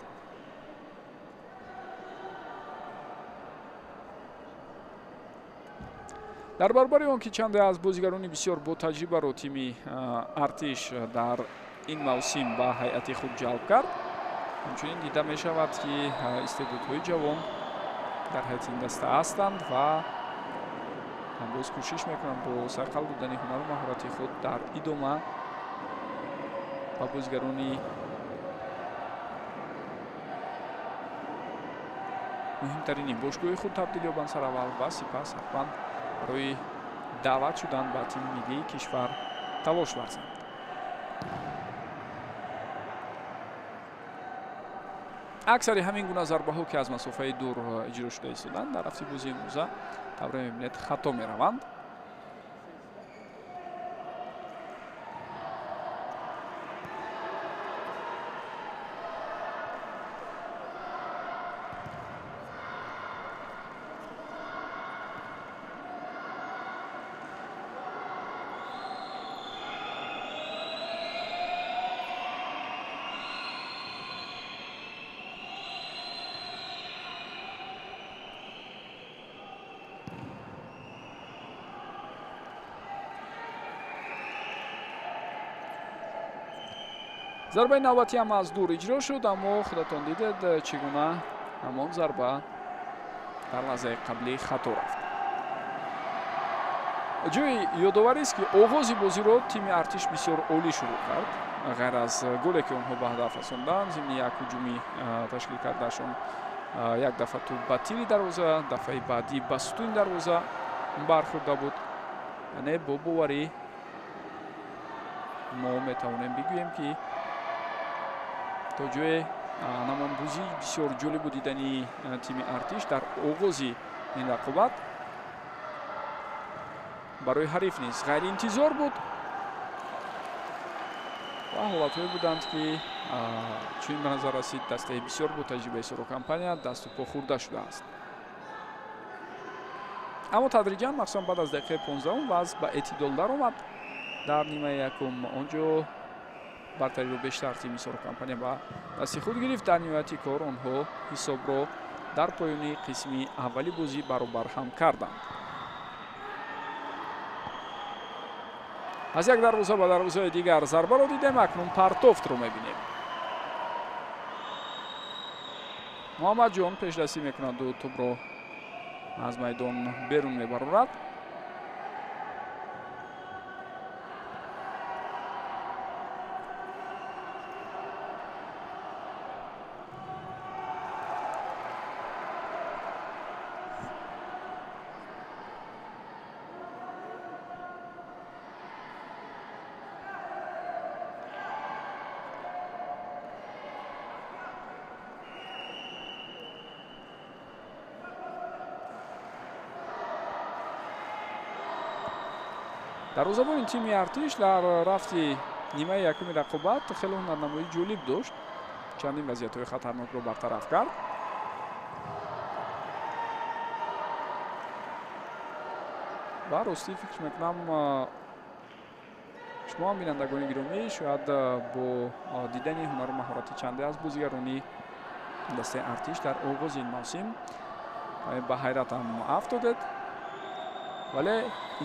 Дар баробари он ки чанде аз бозигарони бисёр ботаҷрибаро тими Артиш дар ин мавсим ба ҳайати худ ҷалб кард, ҳамчунин дида мешавад, ки истеъдодҳои ҷавон дар ҳайати ин даста ҳастанд ва боз кӯшиш мекунанд бо сайқал додани ҳунару маҳорати худ дар идома ба бозигарони муҳимтарини бошгоҳи худ табдил ёбанд сараввал ва сипас ҳатман барои даъват шудан ба тими миллии кишвар талош варзанд. Аксари ҳамин гуна зарбаҳо, ки аз масофаи дур иҷро шуда истоданд, дар рафти бозии имрӯза, тавре мебинед, хато мераванд. Зарбаи навбатӣ ҳам аз дур иҷро шуд, аммо худатон дидед, чӣ гуна ҳамон зарба дар лаҳзаи қаблӣ хато рафт. Ҷои ёдоварист, ки оғози бозиро тими Артиш бисёр олӣ шурӯъ кард. Ғайр аз голе, ки онҳо ба ҳадаф расонданд, зимни як ҳуҷуми ташкил кардаашон як дафъа тӯб ба тири дарвоза, дафъаи баъдӣ ба сутуни дарвоза бархӯрда буд. Яъне бо боварӣ мо метавонем бигӯем, ки то ҷое ҳамон бозии бисёр ҷолибу дидани тими Артиш дар оғози ин рақобат барои ҳариф низ ғайриинтизор буд ва ҳолатҳое буданд, ки чунин ба назар расид, дастаи бисёр бо таҷрибаи Сорокомпания дасту по хӯрда шудааст. Аммо тадриҷан, махсусан баъд аз дақиқаи 15 вазъ ба эътидол даромад. Дар нимаи якум он ҷо бартариро бештар тими Сорокомпания ба дасти худ гирифт. Дар ниҳояти кор онҳо ҳисобро дар поёни қисми аввали бозӣ баробар ҳам карданд. Аз як дарвоза ба дарвозаи дигар зарбаро дидем, акнун партофтро мебинем. Муҳаммадҷон пешдастӣ мекунаду тӯбро аз майдон берун мебарорад. Дарвозабони тими Артиш дар рафти нимаи якуми рақобат хеле ҳунарнамоии ҷолиб дошт, чандин вазъиятҳои хатарнокро бартараф кард. Ва ростӣ фикр мекунам, шумо ҳам, бинандагони гиромӣ, шояд бо дидани ҳунару маҳорати чанде аз бозигарони дастаи Артиш дар оғози ин мавсим ба ҳайрат ҳам афтодед, вале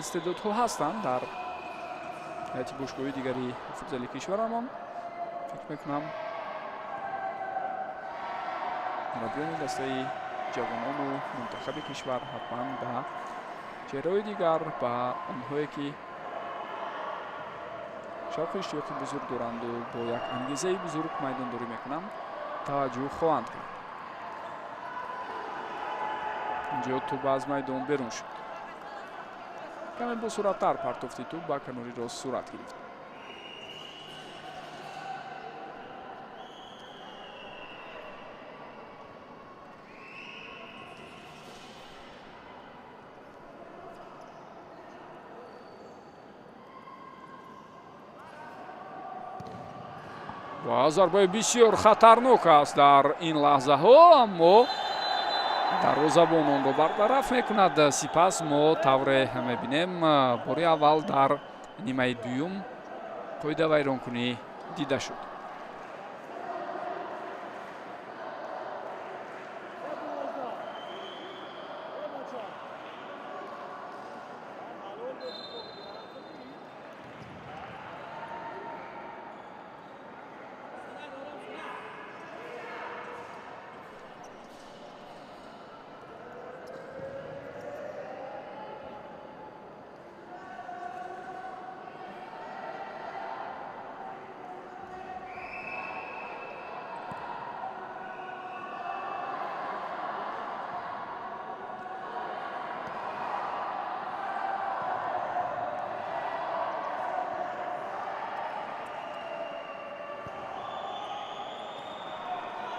истеъдодҳо ҳастанд дар ҳайати бошгоҳи дигари футзали кишварамон. Фикр мекунам, мураббиёни дастаи ҷавонону мунтахаби кишвар ҳатман ба чеҳраҳои дигар, ба онҳое ки шавқу иштиёқи бузург доранду бо як ангезаи бузург майдондорӣ мекунанд, таваҷҷӯҳ хоҳанд кард. Инҷо тӯб аз майдон берун шуд. Каме босуръаттар партофти тӯб ба канори рост сурат гирифт. Ва зарбаи бисёр хатарнок аст дар ин лаҳзаҳо, аммо дарвозабон онро бартараф мекунад. Сипас мо тавре мебинем, бори аввал дар нимаи дуюм қоидавайронкунӣ дида шуд.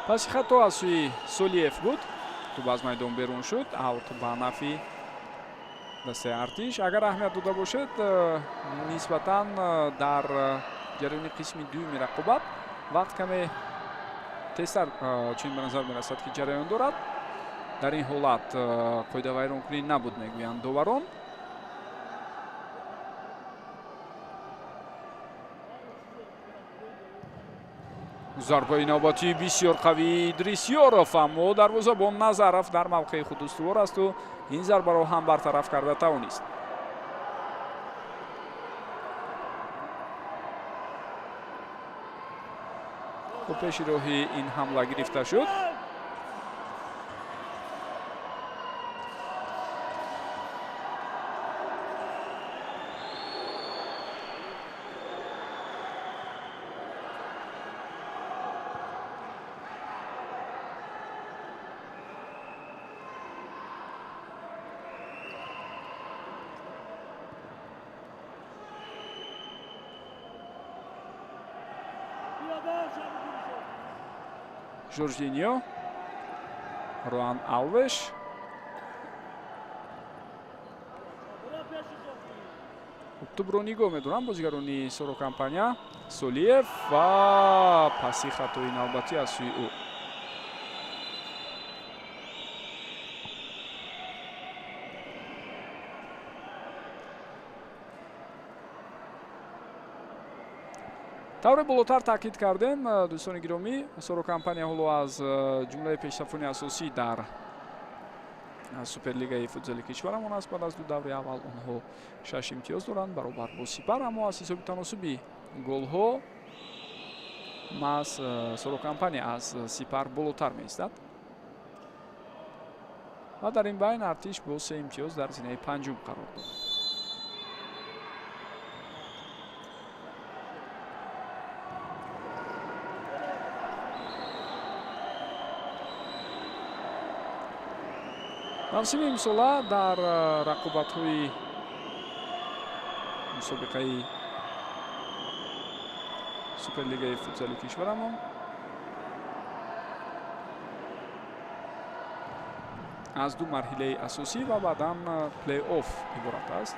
Паси хато аз сӯи Солиев буд, тӯб аз майдон берун шуд, аут ба нафи дастаи Артиш. Агар аҳамият дода бошед, нисбатан дар ҷараёни қисми дуюми рақобат вақт каме тезтар чунин ба назар мерасад, ки ҷараён дорад. Дар ин ҳолат қоидавайронкунӣ набуд, мегӯянд доварон. Зарбаи навбатии бисёр қавии Идрисёров, аммо дарвозабон Назаров дар мавқеи худ устувор асту ин зарбаро ҳам бартараф карда тавонист. Ту пеши роҳи ин ҳамла гирифта шуд. Жоржиньо, Руан Алвеш. Тӯбро нигоҳ медоранд бозигарони Соро Компания. Солиев ва паси хатои навбатӣ аз сӯи ӯ. Тавре болотар таъкид кардем, дӯстони гиромӣ, Соро Компания ҳоло аз ҷумлаи пешсафони асосӣ дар Суперлигаи футзали кишварамон аст. Баъд аз ду даври аввал онҳо 6 имтиёз доранд, баробар бо Сипар, аммо аз ҳисоби таносуби голҳо маҳз Соро Компания аз Сипар болотар меистад ва дар ин байн Артиш бо 3 имтиёз дар зинаи панҷум қарор дорад. Мавсими имсола дар рақобатҳои мусобиқаи Суперлигаи футзали кишварамон аз ду марҳилаи асосӣ ва баъдан плей-офф иборат аст.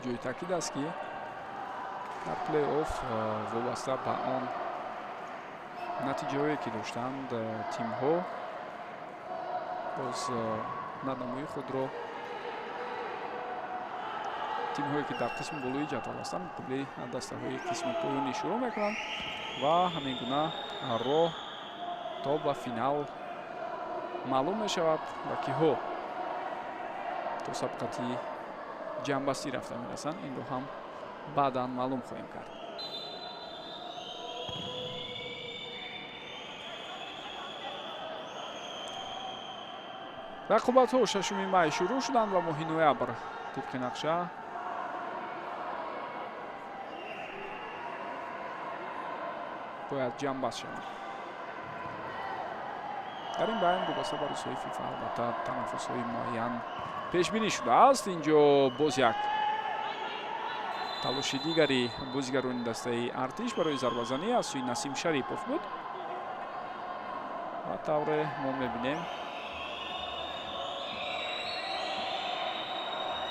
Ҷои таъкид аст, ки дар плей-офф вобаста ба он натиҷаҳое ки доштанд тимҳо боз надамои худро тимҳое ки дар қисми болои ҷадвал ҳастанд муқобили дастаҳои қисми поёнӣ шурӯъ мекунанд ва ҳамин гуна роҳ то ба финал маълум мешавад ва киҳо то сабқати ҷамъбастӣ рафта мерасанд, инро ҳам баъдан маълум хоҳем кард. Рақобатҳо 6 май шурӯъ шуданд ва моҳи ноябр тибқи нақша бояд ҷамъбаст шаванд. Дар ин байн вобаста ба рӯзҳои ФИФА албатта танаффусҳои муайян пешбинӣ шудааст. Инҷо боз як талоши дигари бозигарони дастаи Артиш барои зарбазанӣ аз сӯи Насим Шарипов буд ва тавре мо мебинем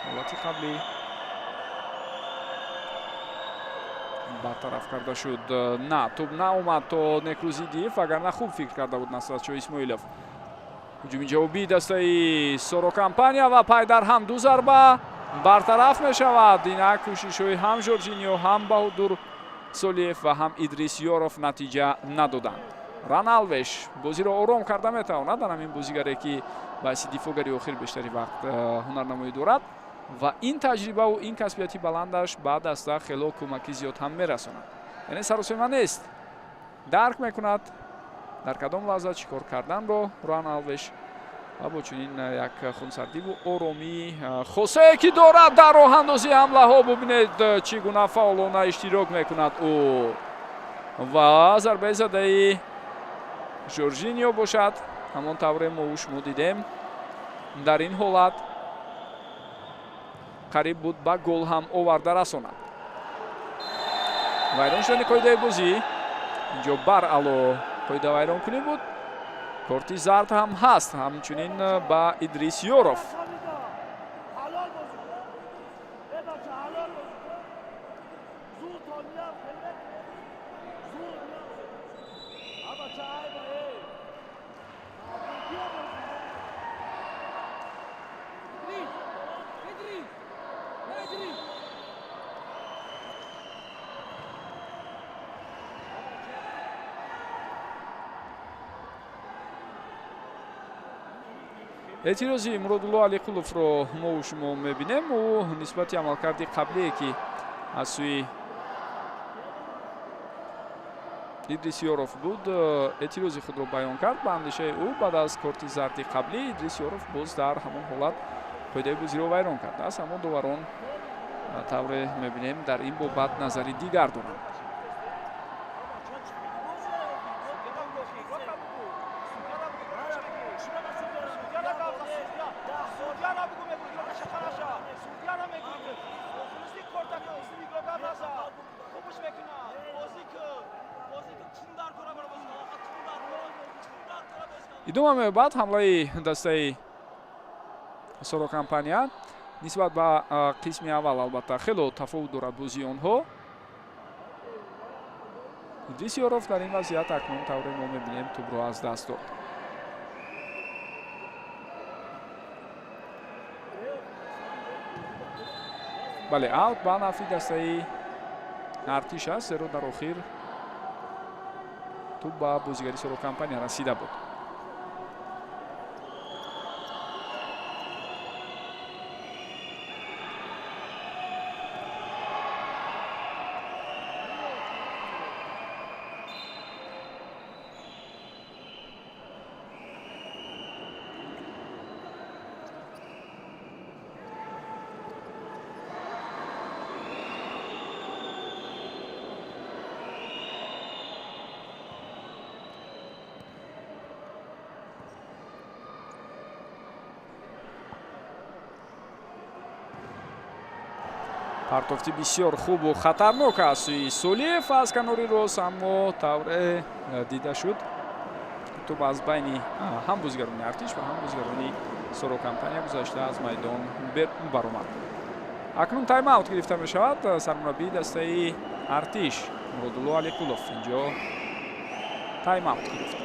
ҳолати қаблӣ бартараф карда шуд. На, тӯб наомад то Некрузидиев, вагарна хуб фикр карда буд Насратшо Исмоилов. Ҳуҷуми ҷавобии дастаи Соро Компания ва пайдарҳам ду зарба бартараф мешавад. Инак кӯшишҳои ҳам Жоржиньо, ҳам Баҳодур Солиев ва ҳам Идрис Ёров натиҷа надоданд. Ран Алвеш бозиро ором карда метавонад, дар ҳамин бозигаре ки ба ҳайси дифоъгари охир бештари вақт ҳунарнамоӣ дорад ва ин таҷрибаву ин касбияти баландаш ба даста хело кӯмаки зиёд ҳам мерасонад. Яъне саросема нест, дарк мекунад дар кадом лаҳза чӣ кор карданро Ран Алвеш ва бо чунин як хунсардиву оромии хосае ки дорад дар роҳандозии ҳамлаҳо. Бубинед чӣ гуна фаъолона иштирок мекунад ӯ ва зарбаи задаи Жоржиньо бошад, ҳамон тавре мо шумо дидем дар ин ҳолат қариб буд ба гол ҳам оварда расонад. Вайрон шудани қоидаи бозӣ инҷо баръало қоидавайронкунӣ буд. Корти зард ҳам ҳаст, ҳамчунин ба Идрис Ёров. Эътирози Муродулло Алиқуловро мо шумо мебинем. Ӯ нисбати амалкарди қаблие, ки аз сӯи Идрис Ёров буд, эътирози худро баён кард. Ба андешаи ӯ, баъд аз корти зарди қаблӣ Идрис Ёров боз дар ҳамон ҳолат қоидаи бозиро вайрон кардааст, аммо доварон, тавре мебинем, дар ин бобат назари дигар доранд. Идома меёбад ҳамлаи дастаи Соро Компания. Нисбат ба қисми аввал, албатта, хело тафовут дорад бозии онҳо. Идрис Ёров дар ин вазъият акнун, тавре мо мебинем, тӯбро аз даст дод. Бале, аут ба нафъи дастаи Артиш аст, зеро дар охир тӯб ба бозигари Соро Компания расида буд. Партофти бисёр хубу хатарнок аз сӯи Солиев аз канори рост, аммо тавре дида шуд, тӯб аз байни ҳам бозигарони Артиш ва ҳам бозигарони Соро Компания гузашта, аз майдон баромад. Акнун тайм-аут гирифта мешавад. Сармураббии дастаи Артиш Муродулло Алиқулов инҷо тайм-аут гирифт.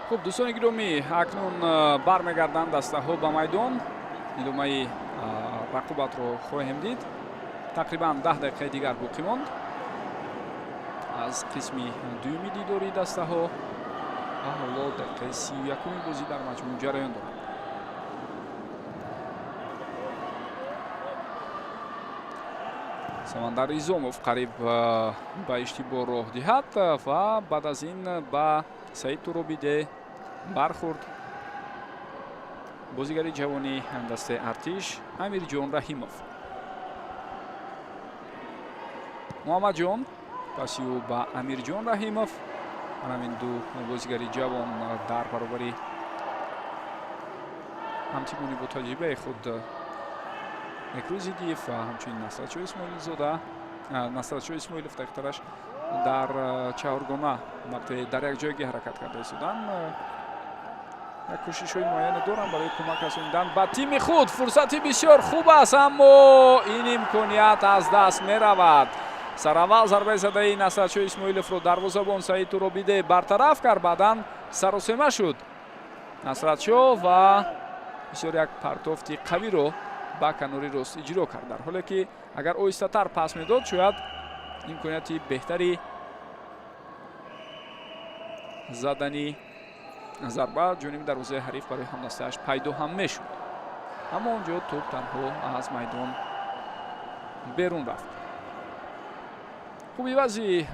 Хуб, дӯстони гиромӣ, акнун бармегарданд дастаҳо ба майдон. Идомаи рақобатро хоҳем дид. Тақрибан 10 дақиқаи дигар боқӣ монд аз қисми дуюми дидори дастаҳо ва ҳоло дақиқаи 31-уми бозӣ дар маҷмӯъ ҷараён дорад. Самандар Изомов қариб ба иштибоҳ роҳ диҳад ва баъд аз ин ба Саид Туробиде бархӯрд бозигари ҷавони дастаи Артиш Амирҷон Раҳимов. Муҳаммадҷон паси ӯ ба Амирҷон Раҳимов. Ҳамин ду бозигари ҷавон дар баробари ҳамтимони бо таҷрибаи худ Некрӯз Идиев ва ҳамчунин Насратшо Исмоилзода, Насратшо Исмоилов дақиқтараш, дар чаҳоргона вақте дар як ҷойгӣ ҳаракат карда истоданд, як кӯшишҳои муайяне доранд барои кӯмак расонидан ба тими худ. Фурсати бисёр хуб аст, аммо ин имконият аз даст меравад. Сараввал зарбаи задаи Насратшо Исмоиловро дарвозабон Саид Туробиде бартараф кард, баъдан саросема шуд Насратшо ва бисёр як партофти қавиро ба канори рост иҷро кард, дар ҳоле ки агар оҳистатар пас медод, шояд имконияти беҳтари задани зарба ҷониби дарвозаи ҳариф барои ҳамдастааш пайдо ҳам мешуд, аммо он ҷо тӯб танҳо аз майдон берун рафт. Хуб, ивази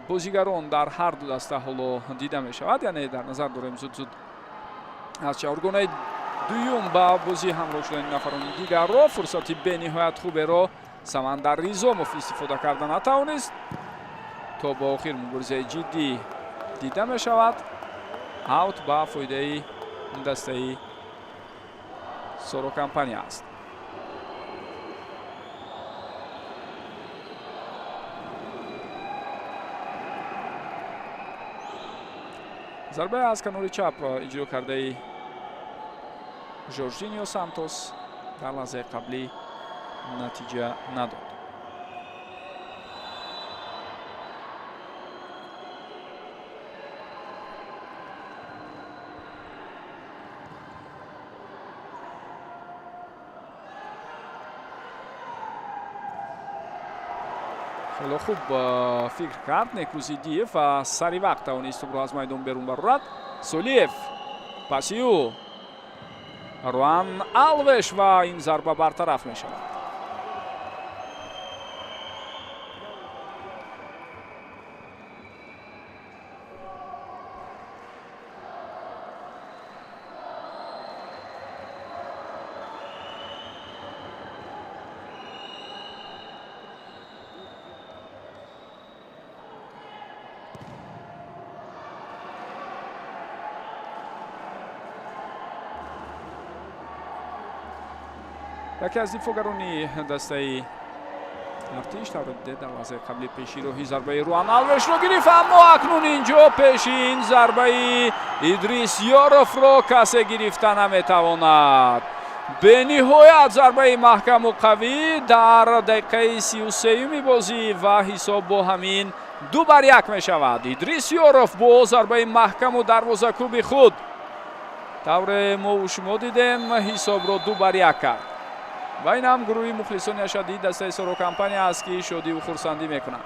бозигарон дар ҳар ду даста ҳоло дида мешавад, яъне дар назар дорем зуд-зуд аз чаҳоргонаи дуюм ба бозӣ ҳамроҳ шудани нафарони дигарро. Фурсати бениҳоят хуберо Самандар Ризомов истифода карда натавонист. То ба охир муборизаи ҷиддӣ дида мешавад. Аут ба фоидаи дастаи Соро Компания аст. Зарбаи аз канори чап иҷро кардаи Жоржинио Сантос дар лаҳзаи қаблӣ натиҷа надод. Хело хуб фикр кард Некрузидиев ва сари вақт тавонист тӯбро аз майдон берун барорад. Солиев, паси ӯ Руан Алвеш ва ин зарба бартараф мешавад. Яке аз дифоъгарони дастаи Артиш тавре дидед дар лаҳзаи қабли пеши роҳи зарбаи Руан Алвешро гирифт, аммо акнун инҷо пеши ин зарбаи Идрис Ёровро касе гирифта наметавонад. Бениҳоят зарбаи маҳкаму қавӣ дар дақиқаи 33-юми бозӣ ва ҳисоб бо ҳамин 2-1 мешавад. Идрис Ёров бо зарбаи маҳкаму дарвозакӯби худ тавре мову шумо дидем ҳисобро 2-1 кард. Ва ин ҳам гурӯҳи мухлисони ашаддии дастаи Соро Компания аст, ки шодиву хурсандӣ мекунанд.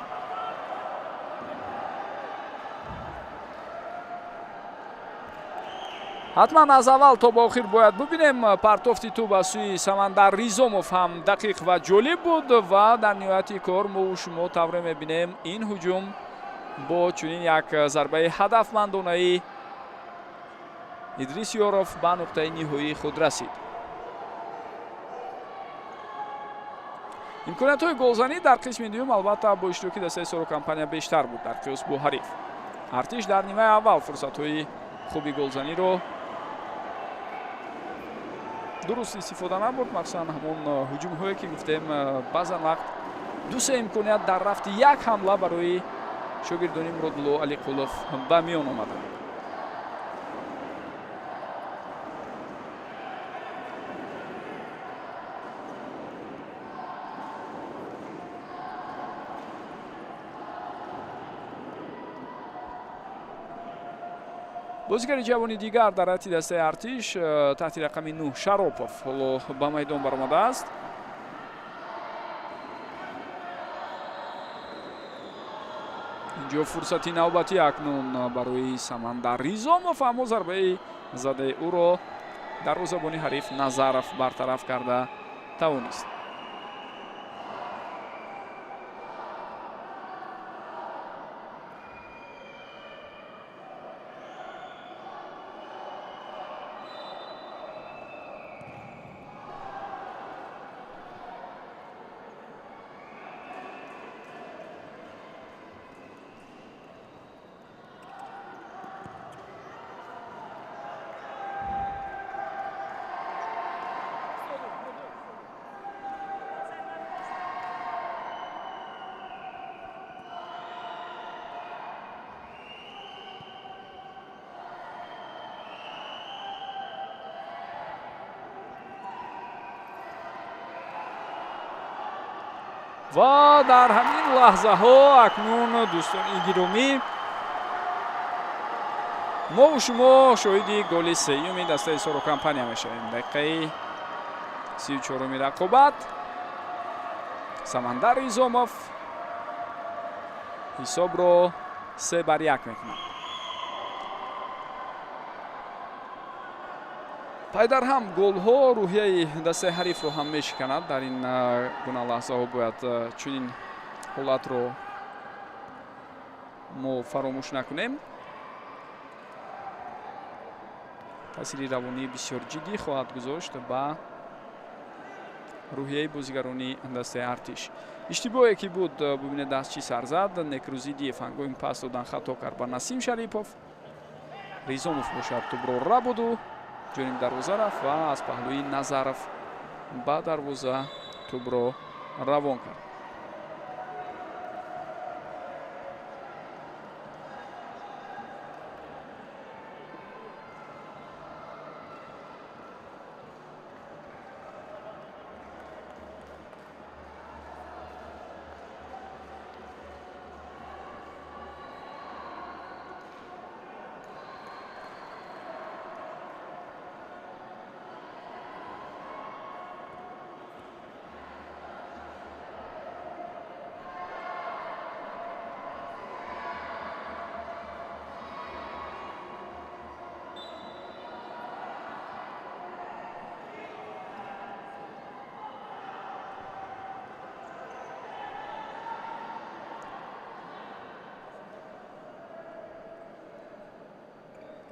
Ҳатман аз аввал то ба охир бояд бубинем. Партофти тӯб аз сӯи Самандар Ризомов ҳам дақиқ ва ҷолиб буд ва дар ниҳояти кор мову шумо тавре мебинем ин ҳуҷум бо чунин як зарбаи ҳадафмандонаи Идрис Ёров ба нуқтаи ниҳоии худ расид. Имкониятҳои голзанӣ дар қисми дуюм албатта бо иштироки дастаи Соро Компания бештар буд дар қиёс бо ҳариф. Артиш дар нимаи аввал фурсатҳои хуби голзаниро дуруст истифода набурд, махсусан ҳамон ҳуҷумҳое ки гуфтем баъзан вақт ду-се имконият дар рафти як ҳамла барои шогирдони Муродулло Алиқулов ба миён омаданд. Бозигари ҷавони дигар дар ҳайати дастаи Артиш таҳти рақами 9 Шаропов ҳоло ба майдон баромадааст. Инҷо фурсати навбатӣ акнун барои Самандар Ризомов, аммо зарбаи задаи ӯро дарвозабони ҳариф Назаров бартараф карда тавонист. Ва дар ҳамин лаҳзаҳо акнун дӯстони гиромӣ мову шумо шоҳиди голи сеюми дастаи Соро Компания мешавем. Дақиқаи 34-уми рақобат Самандар Ризомов ҳисобро 3-1 мекунад. Пайдарҳам голҳо рӯҳияи дастаи ҳарифро ҳам мешиканад. Дар ин гуна лаҳзаҳо бояд чунин ҳолатро Мо фаромӯш накунем, таъсири равонии бисёр ҷиддӣ хоҳад гузошт ба рӯҳияи бозигарони дастаи Артиш. Иштибоҳе ки буд, бубинед, аз чӣ сар зад. Некрузидиев ҳангоми пас додан хато кард ба Насим Шарипов. Ризомов бошад, тӯбро рабуду ҷониби дарвоза рафт ва аз паҳлӯи Назаров ба дарвоза тӯбро равон кард.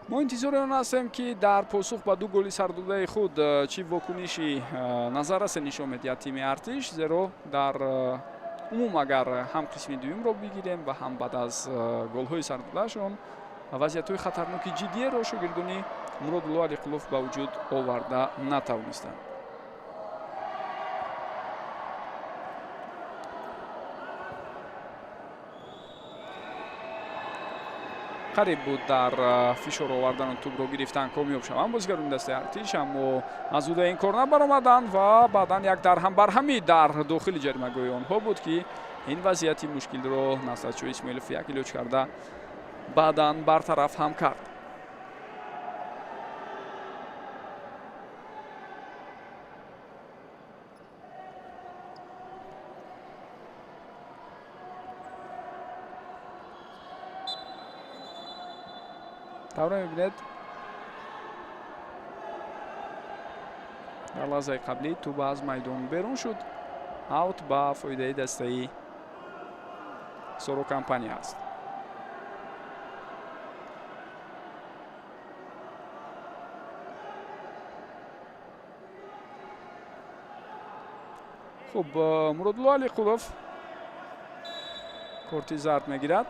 Мо интизори он ҳастем, ки дар посух ба ду голи сардодаи худ чӣ вокуниши назаррасе нишон медиҳад тими Артиш, зеро дар умум агар ҳам қисми дуюмро бигирем ва ҳам баъд аз голҳои сардодаашон вазъиятҳои хатарноки ҷиддиеро шогирдони Муродулло Алиқулов ба вуҷуд оварда натавонистанд. Қариб буд дар фишор овардану тӯбро гирифтан комёб шаванд бозигарони дастаи Артиш, аммо аз ӯда ин кор набаромаданд ва баъдан як дарҳамбарҳамӣ дар дохили ҷаримагоҳи онҳо буд, ки ин вазъияти мушкилро Насратшоҳ Исмоилов як илоҷ карда баъдан бартараф ҳам кард. Тавра мебинед, дар лаҳзаи қаблӣ тӯб аз майдон берун шуд. Аут ба фоидаи дастаи Соро Компания аст. Хуб, Муродулло Алиқулов корти зард мегирад.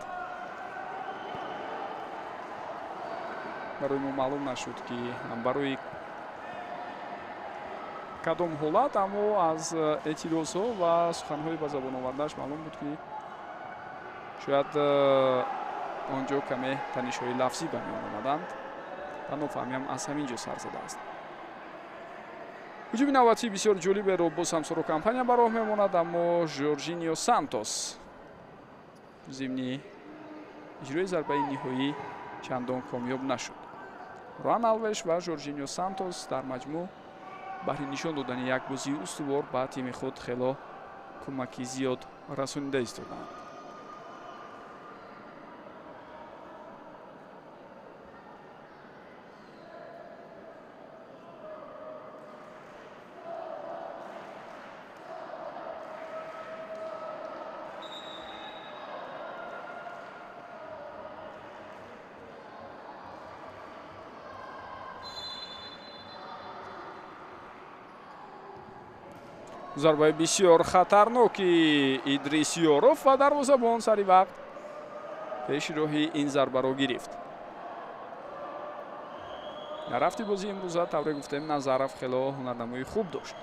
Барои мо маълум нашуд, ки барои кадом ҳолат, аммо аз эътирозҳо ва суханҳои ба забон овардааш маълум буд, ки шояд он ҷо каме танишҳои лафзӣ ба миён омаданд ва нофаҳмиам аз ҳамин ҷо сар задааст. Ҳуҷуми навбатии бисёр ҷолиберо боз ҳам Соро Компания ба роҳ мемонад, аммо Жоржинио Сантос зимни иҷрои зарбаи ниҳоӣ чандон комёб нашуд. Руан Алвеш ва Жоржинио Сантос дар маҷмӯъ баҳри нишон додани як бозии устувор ба тими худ хело кӯмаки зиёд расонида истоданд. Зарбаи бисёр хатарноки Идрис Ёров ва дарвозабон сари вақт пеши роҳи ин зарбаро гирифт. Дар рафти бозии имрӯза, тавре гуфтем, Назаров хело ҳунарнамоии хуб дошт.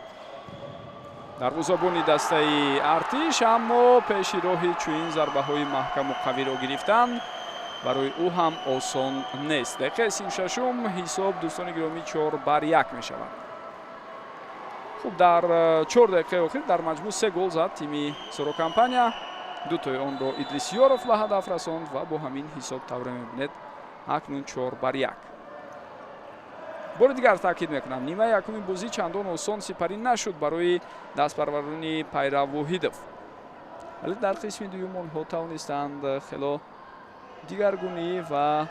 Дарвозабони дастаи Артиш, аммо пеши роҳи чунин зарбаҳои маҳкаму қавиро гирифтан барои ӯ ҳам осон нест. Дақиқаи 36-ум ҳисоб, дӯстони гиромӣ, 4-1 мешавад. Хуб, дар 4 дақиқаи охир дар маҷмӯъ 3 гол зад тими Соро Компания. Дутои онро Идрис Ёров ба ҳадаф расонд ва бо ҳамин ҳисоб, тавре мебинед, акнун 4-1. Бори дигар таъкид мекунам, нимаи якуми бозӣ чандон осон сипарӣ нашуд барои дастпарварони Пайрав Воҳидов, вале дар қисми дуюм онҳо тавонистанд хело дигаргунӣ ва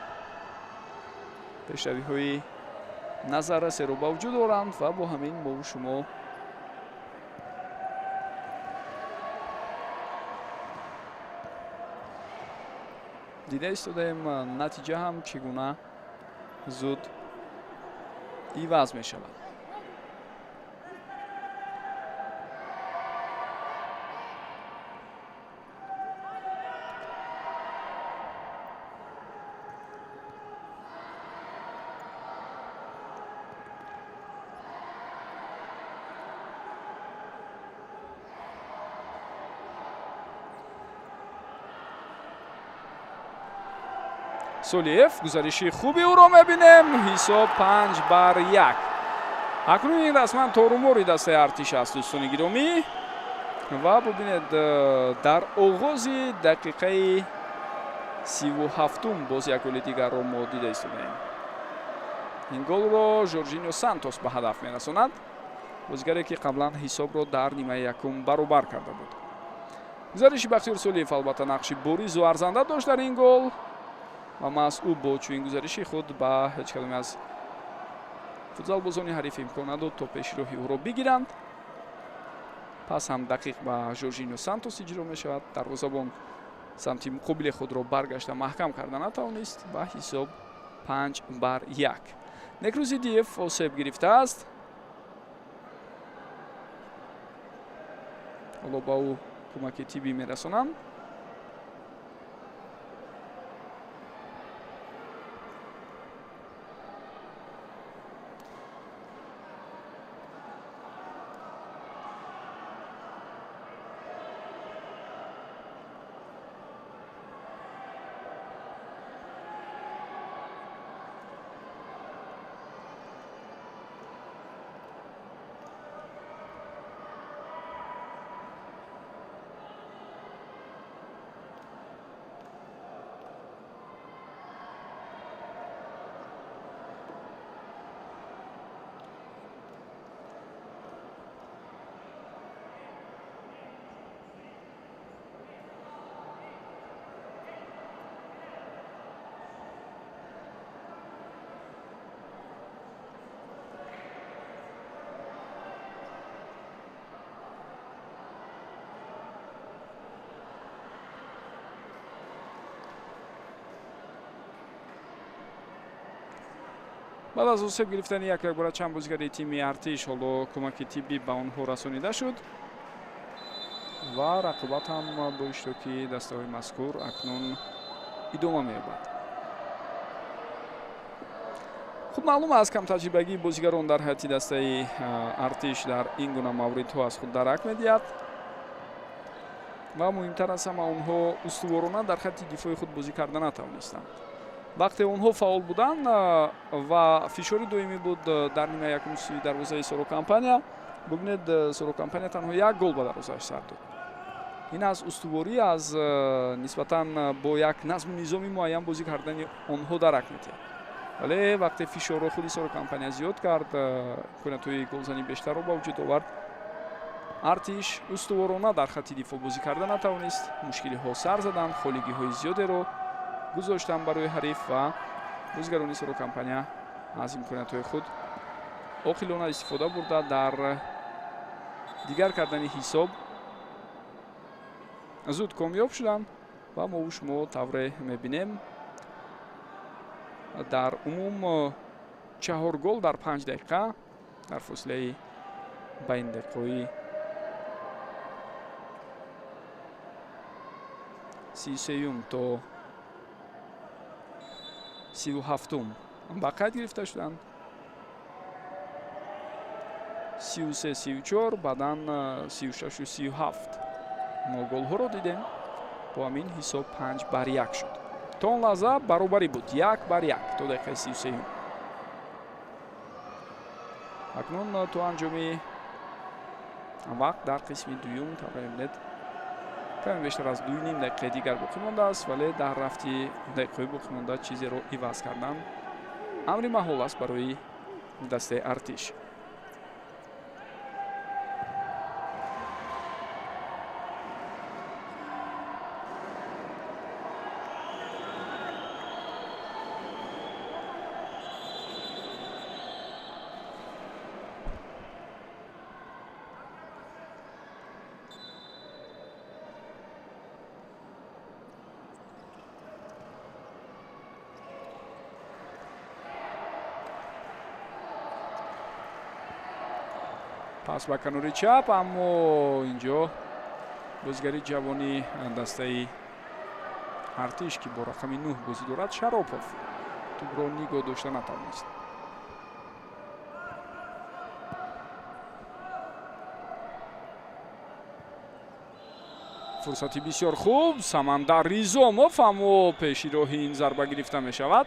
пешравиҳои назаррасеро ба вуҷуд оранд ва бо ҳамин мову шумо Дида истодаем, натиҷа ҳам чӣ гуна зуд иваз мешавад. Солиев гузариши хуби ӯро мебинем. Ҳисоб 5-1. Акнун ин расман торумори дастаи Артиш аст, дӯстони гиромӣ. Ва бубинед, дар оғози дақиқаи 37-ум боз як голи дигарро мо дида истодаем. Ин голро Жоржиньо Сантос ба ҳадаф мерасонад, бозигаре ки қаблан ҳисобро дар нимаи якум баробар карда буд. Гузариши Бахтиёр Солиев албатта нақши боризу арзанда дошт дар ин гол ва маҳз ӯ бо чунин гузариши худ ба ҳеҷ кадоме аз футзалбозони ҳариф имкон надод то пеши роҳи ӯро бигиранд. Пас ҳам дақиқ ба Жоржиньо Сантос иҷро мешавад. Дарвозабон самти муқобили худро баргашта маҳкам карда натавонист ва ҳисоб 5-1. Некрузидиев осеб гирифтааст. Ҳоло ба ӯ кӯмаки тиббӣ мерасонанд. Баъд аз осеб гирифтани як якбора чанд бозигари тими Артиш, ҳоло кӯмаки тиббӣ ба онҳо расонида шуд ва рақобат ҳам бо иштироки дастаҳои мазкур акнун идома меёбад. Хуб, маълум аст, камтаҷрибагии бозигарон дар ҳайати дастаи Артиш дар ин гуна мавридҳо аз худ дарак медиҳад ва муҳимтар аз ҳама онҳо устуворона дар хатти дифои худ бозӣ карда натавонистанд. Вақте онҳо фаъол буданд ва фишори доимӣ буд дар нимаи якум сӯи дарвозаи Соро Компания, бубинед, Соро Компания танҳо як гол ба дарвозааш сар дод. Ин аз устуворӣ, аз нисбатан бо як назму низоми муайян бозӣ кардани онҳо дарак медиҳад. Вале вақте фишорро худи Соро Компания зиёд кард, имкониятҳои голзанӣ бештарро ба вуҷуд овард, Артиш устуворона дар хатти дифоъ бозӣ карда натавонист. Мушкилиҳо сар заданд, холигиҳои зиёдеро гузоштанд барои ҳариф ва бозигарони Соро Компания аз имкониятҳои худ оқилона истифода бурда дар дигар кардани ҳисоб зуд комёб шуданд ва мову шумо тавре мебинем дар умум 4 гол дар 5 дақиқа дар фосилаи байн дақиқаи 33 то 37 ба қайд гирифта шуданд. 33, 34, баъдан 36 37 мо голҳоро дидем. Бо ҳамин ҳисоб 5-1 шуд. То он лаҳза баробарӣ буд 1-1 то дақиқаи 33. Акнун то анҷоми вақт дар қисми дуюм тавре мебинед каме бештар аз 2.5 дақиқаи дигар боқӣ мондааст, вале дар рафти дақиқаҳои боқӣ монда чизеро иваз кардан амри маҳол аст барои дастаи Артиш. Пас ба канори чап, аммо инҷо бозигари ҷавони дастаи Артиш, ки бо рақами 9 бозӣ дорад, Шаропов тӯбро нигоҳ дошта натавонист. Фурсати бисёр хуб, Самандар Ризомов, аммо пеши роҳи ин зарба гирифта мешавад.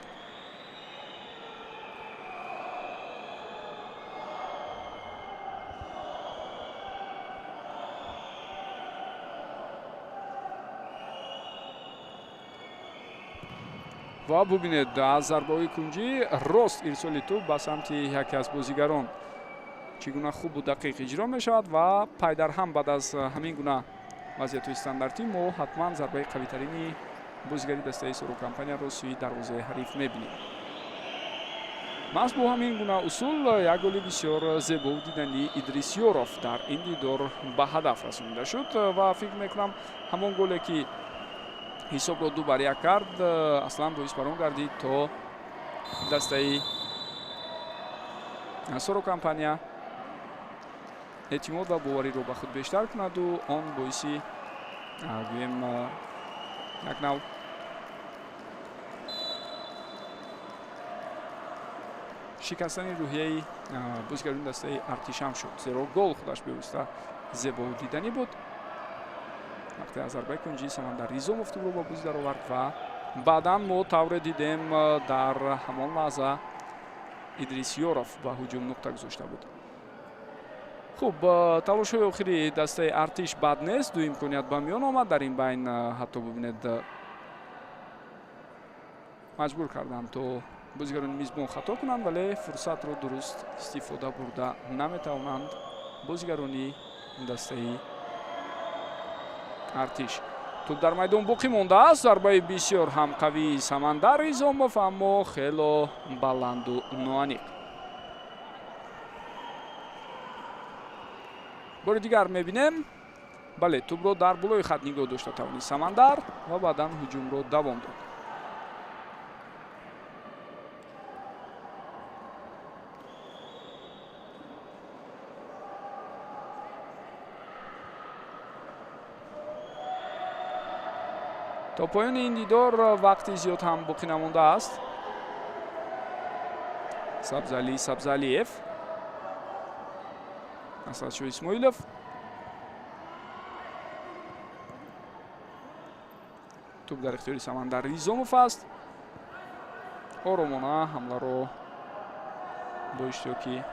Ва бубинед, аз зарбаҳои кунҷӣ рост ирсоли тӯб ба самти яке аз бозигарон чӣ гуна хубу дақиқ иҷро мешавад ва пайдарҳам баъд аз ҳамин гуна вазъиятҳои стандартӣ мо ҳатман зарбаи қавитарини бозигари дастаи Соро Компанияро сӯи дарвозаи ҳариф мебинем. Маҳз бо ҳамин гуна усул як голи бисёр зебову дидани Идрис Ёров дар ин дидор ба ҳадаф расонида шуд ва фикр мекунам, ҳамон голе, ки ҳисобро 2-1 кард, аслан боис бар он гардид, то дастаи Соро Компания эътимод ва бовариро ба худ бештар кунаду он боиси, гӯем, як нав шикастани рӯҳияи бозигарони дастаи Артишам шуд, зеро гол худаш бевосита зебову диданӣ буд. Вақте аз зарбаи кунҷӣ Самандар Ризомов тӯбро ба бозӣ даровард ва баъдан мо тавре дидем, дар ҳамон лаҳза Идрис Ёров ба ҳуҷум нуқта гузошта буд. Хуб, талошҳои охири дастаи Артиш бад нест, ду имконият ба миён омад. Дар ин байн ҳатто бубинед, маҷбур карданд, то бозигарони мизбон хато кунанд, вале фурсатро дуруст истифода бурда наметавонанд бозигарони дастаи Артиш. Тӯб дар майдон боқӣ мондааст. Зарбаи бисёр ҳам қавии Самандар Ризомов, аммо хело баланду ноаниқ. Бори дигар мебинем. Бале, тӯбро дар болои хат нигоҳ дошта тавонист Самандар ва баъдан ҳуҷумро давом дод. То поёни ин дидор вақти зиёд ҳам боқӣ намондааст. Сабзали Сабзалиев, Асадшо Исмоилов. Тӯб дар ихтиёри Самандар Ризомов аст. Оромона ҳамларо бо иштироки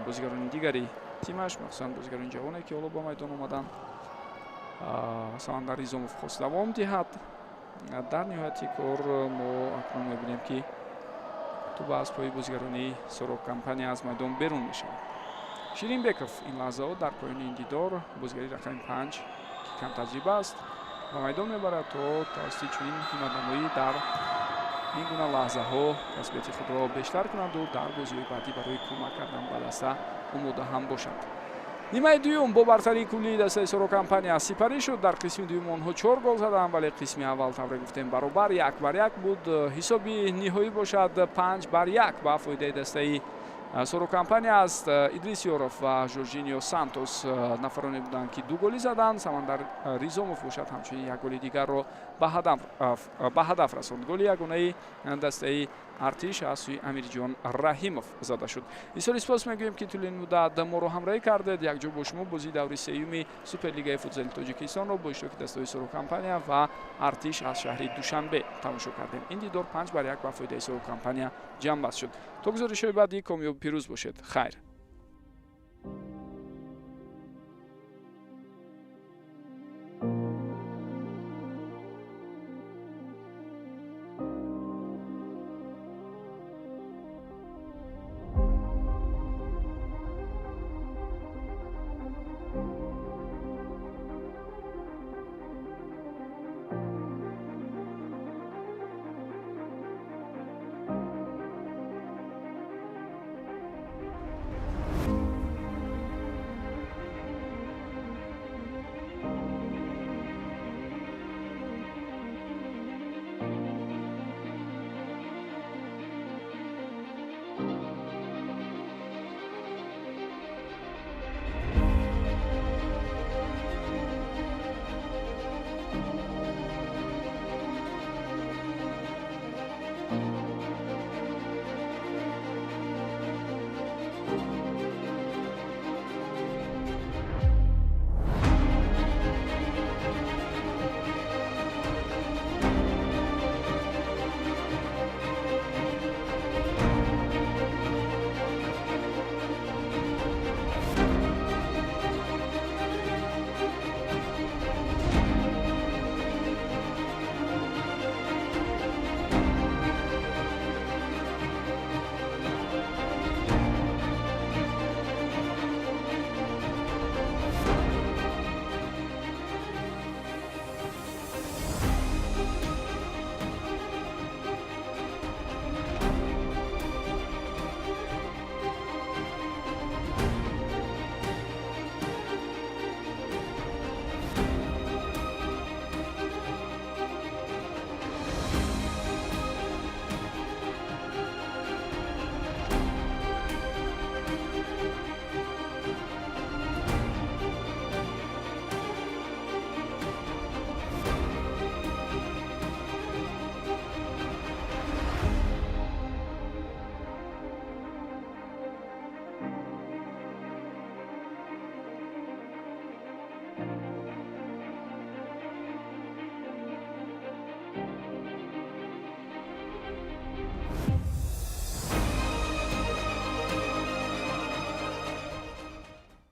бозигарони дигари тимаш, махсусан бозигарони ҷавоне, ки ҳоло ба майдон омаданд, Самандар Ризомов хост давом диҳад. Дар ниҳояти кор мо акнун мебинем, ки тӯб аз пои бозигарони Соро Компания аз майдон берун мешавад. Ширинбеков ин лаҳзаҳо дар поёни ин дидор, бозигари рақами 5, ки камтаҷриба аст, ба майдон мебарад, то тавассути чунин ҳунарнамоӣ дар ин гуна лаҳзаҳо касбияти худро бештар кунанду дар бозиҳои баъдӣ барои кӯмак кардан ба даста омода ҳам бошанд. Нимаи дуюм бо бартарии куллии дастаи Соро Компания сипарӣ шуд. Дар қисми дуюм онҳо чор гол заданд, вале қисми аввал, тавре гуфтем, баробар 1-1 буд. Ҳисоби ниҳоӣ бошад 5-1 ба фоидаи дастаи Соро Компания аст. Идрис Ёров ва Жоржинио Сантос нафароне буданд, ки ду голӣ заданд. Самандар Ризомов бошад, ҳамчунин як голи дигарро ба ҳадаф расонд. Голи ягонаи дастаи Артиш аз сӯи Амирҷон Раҳимов зада шуд. Бисёр сипос мегӯем, ки тӯли ин муддат моро ҳамроҳӣ кардед. Якҷо бо шумо бозии даври сеюми Суперлигаи футзали Тоҷикистонро бо иштироки дастаҳои Соро Компания ва Артиш аз шаҳри Душанбе тамошо кардем. Ин дидор 5-1 ба фоидаи Соро Компания ҷамъбаст шуд. То гузоришҳои баъдӣ комёб, пирӯз бошед. Хайр.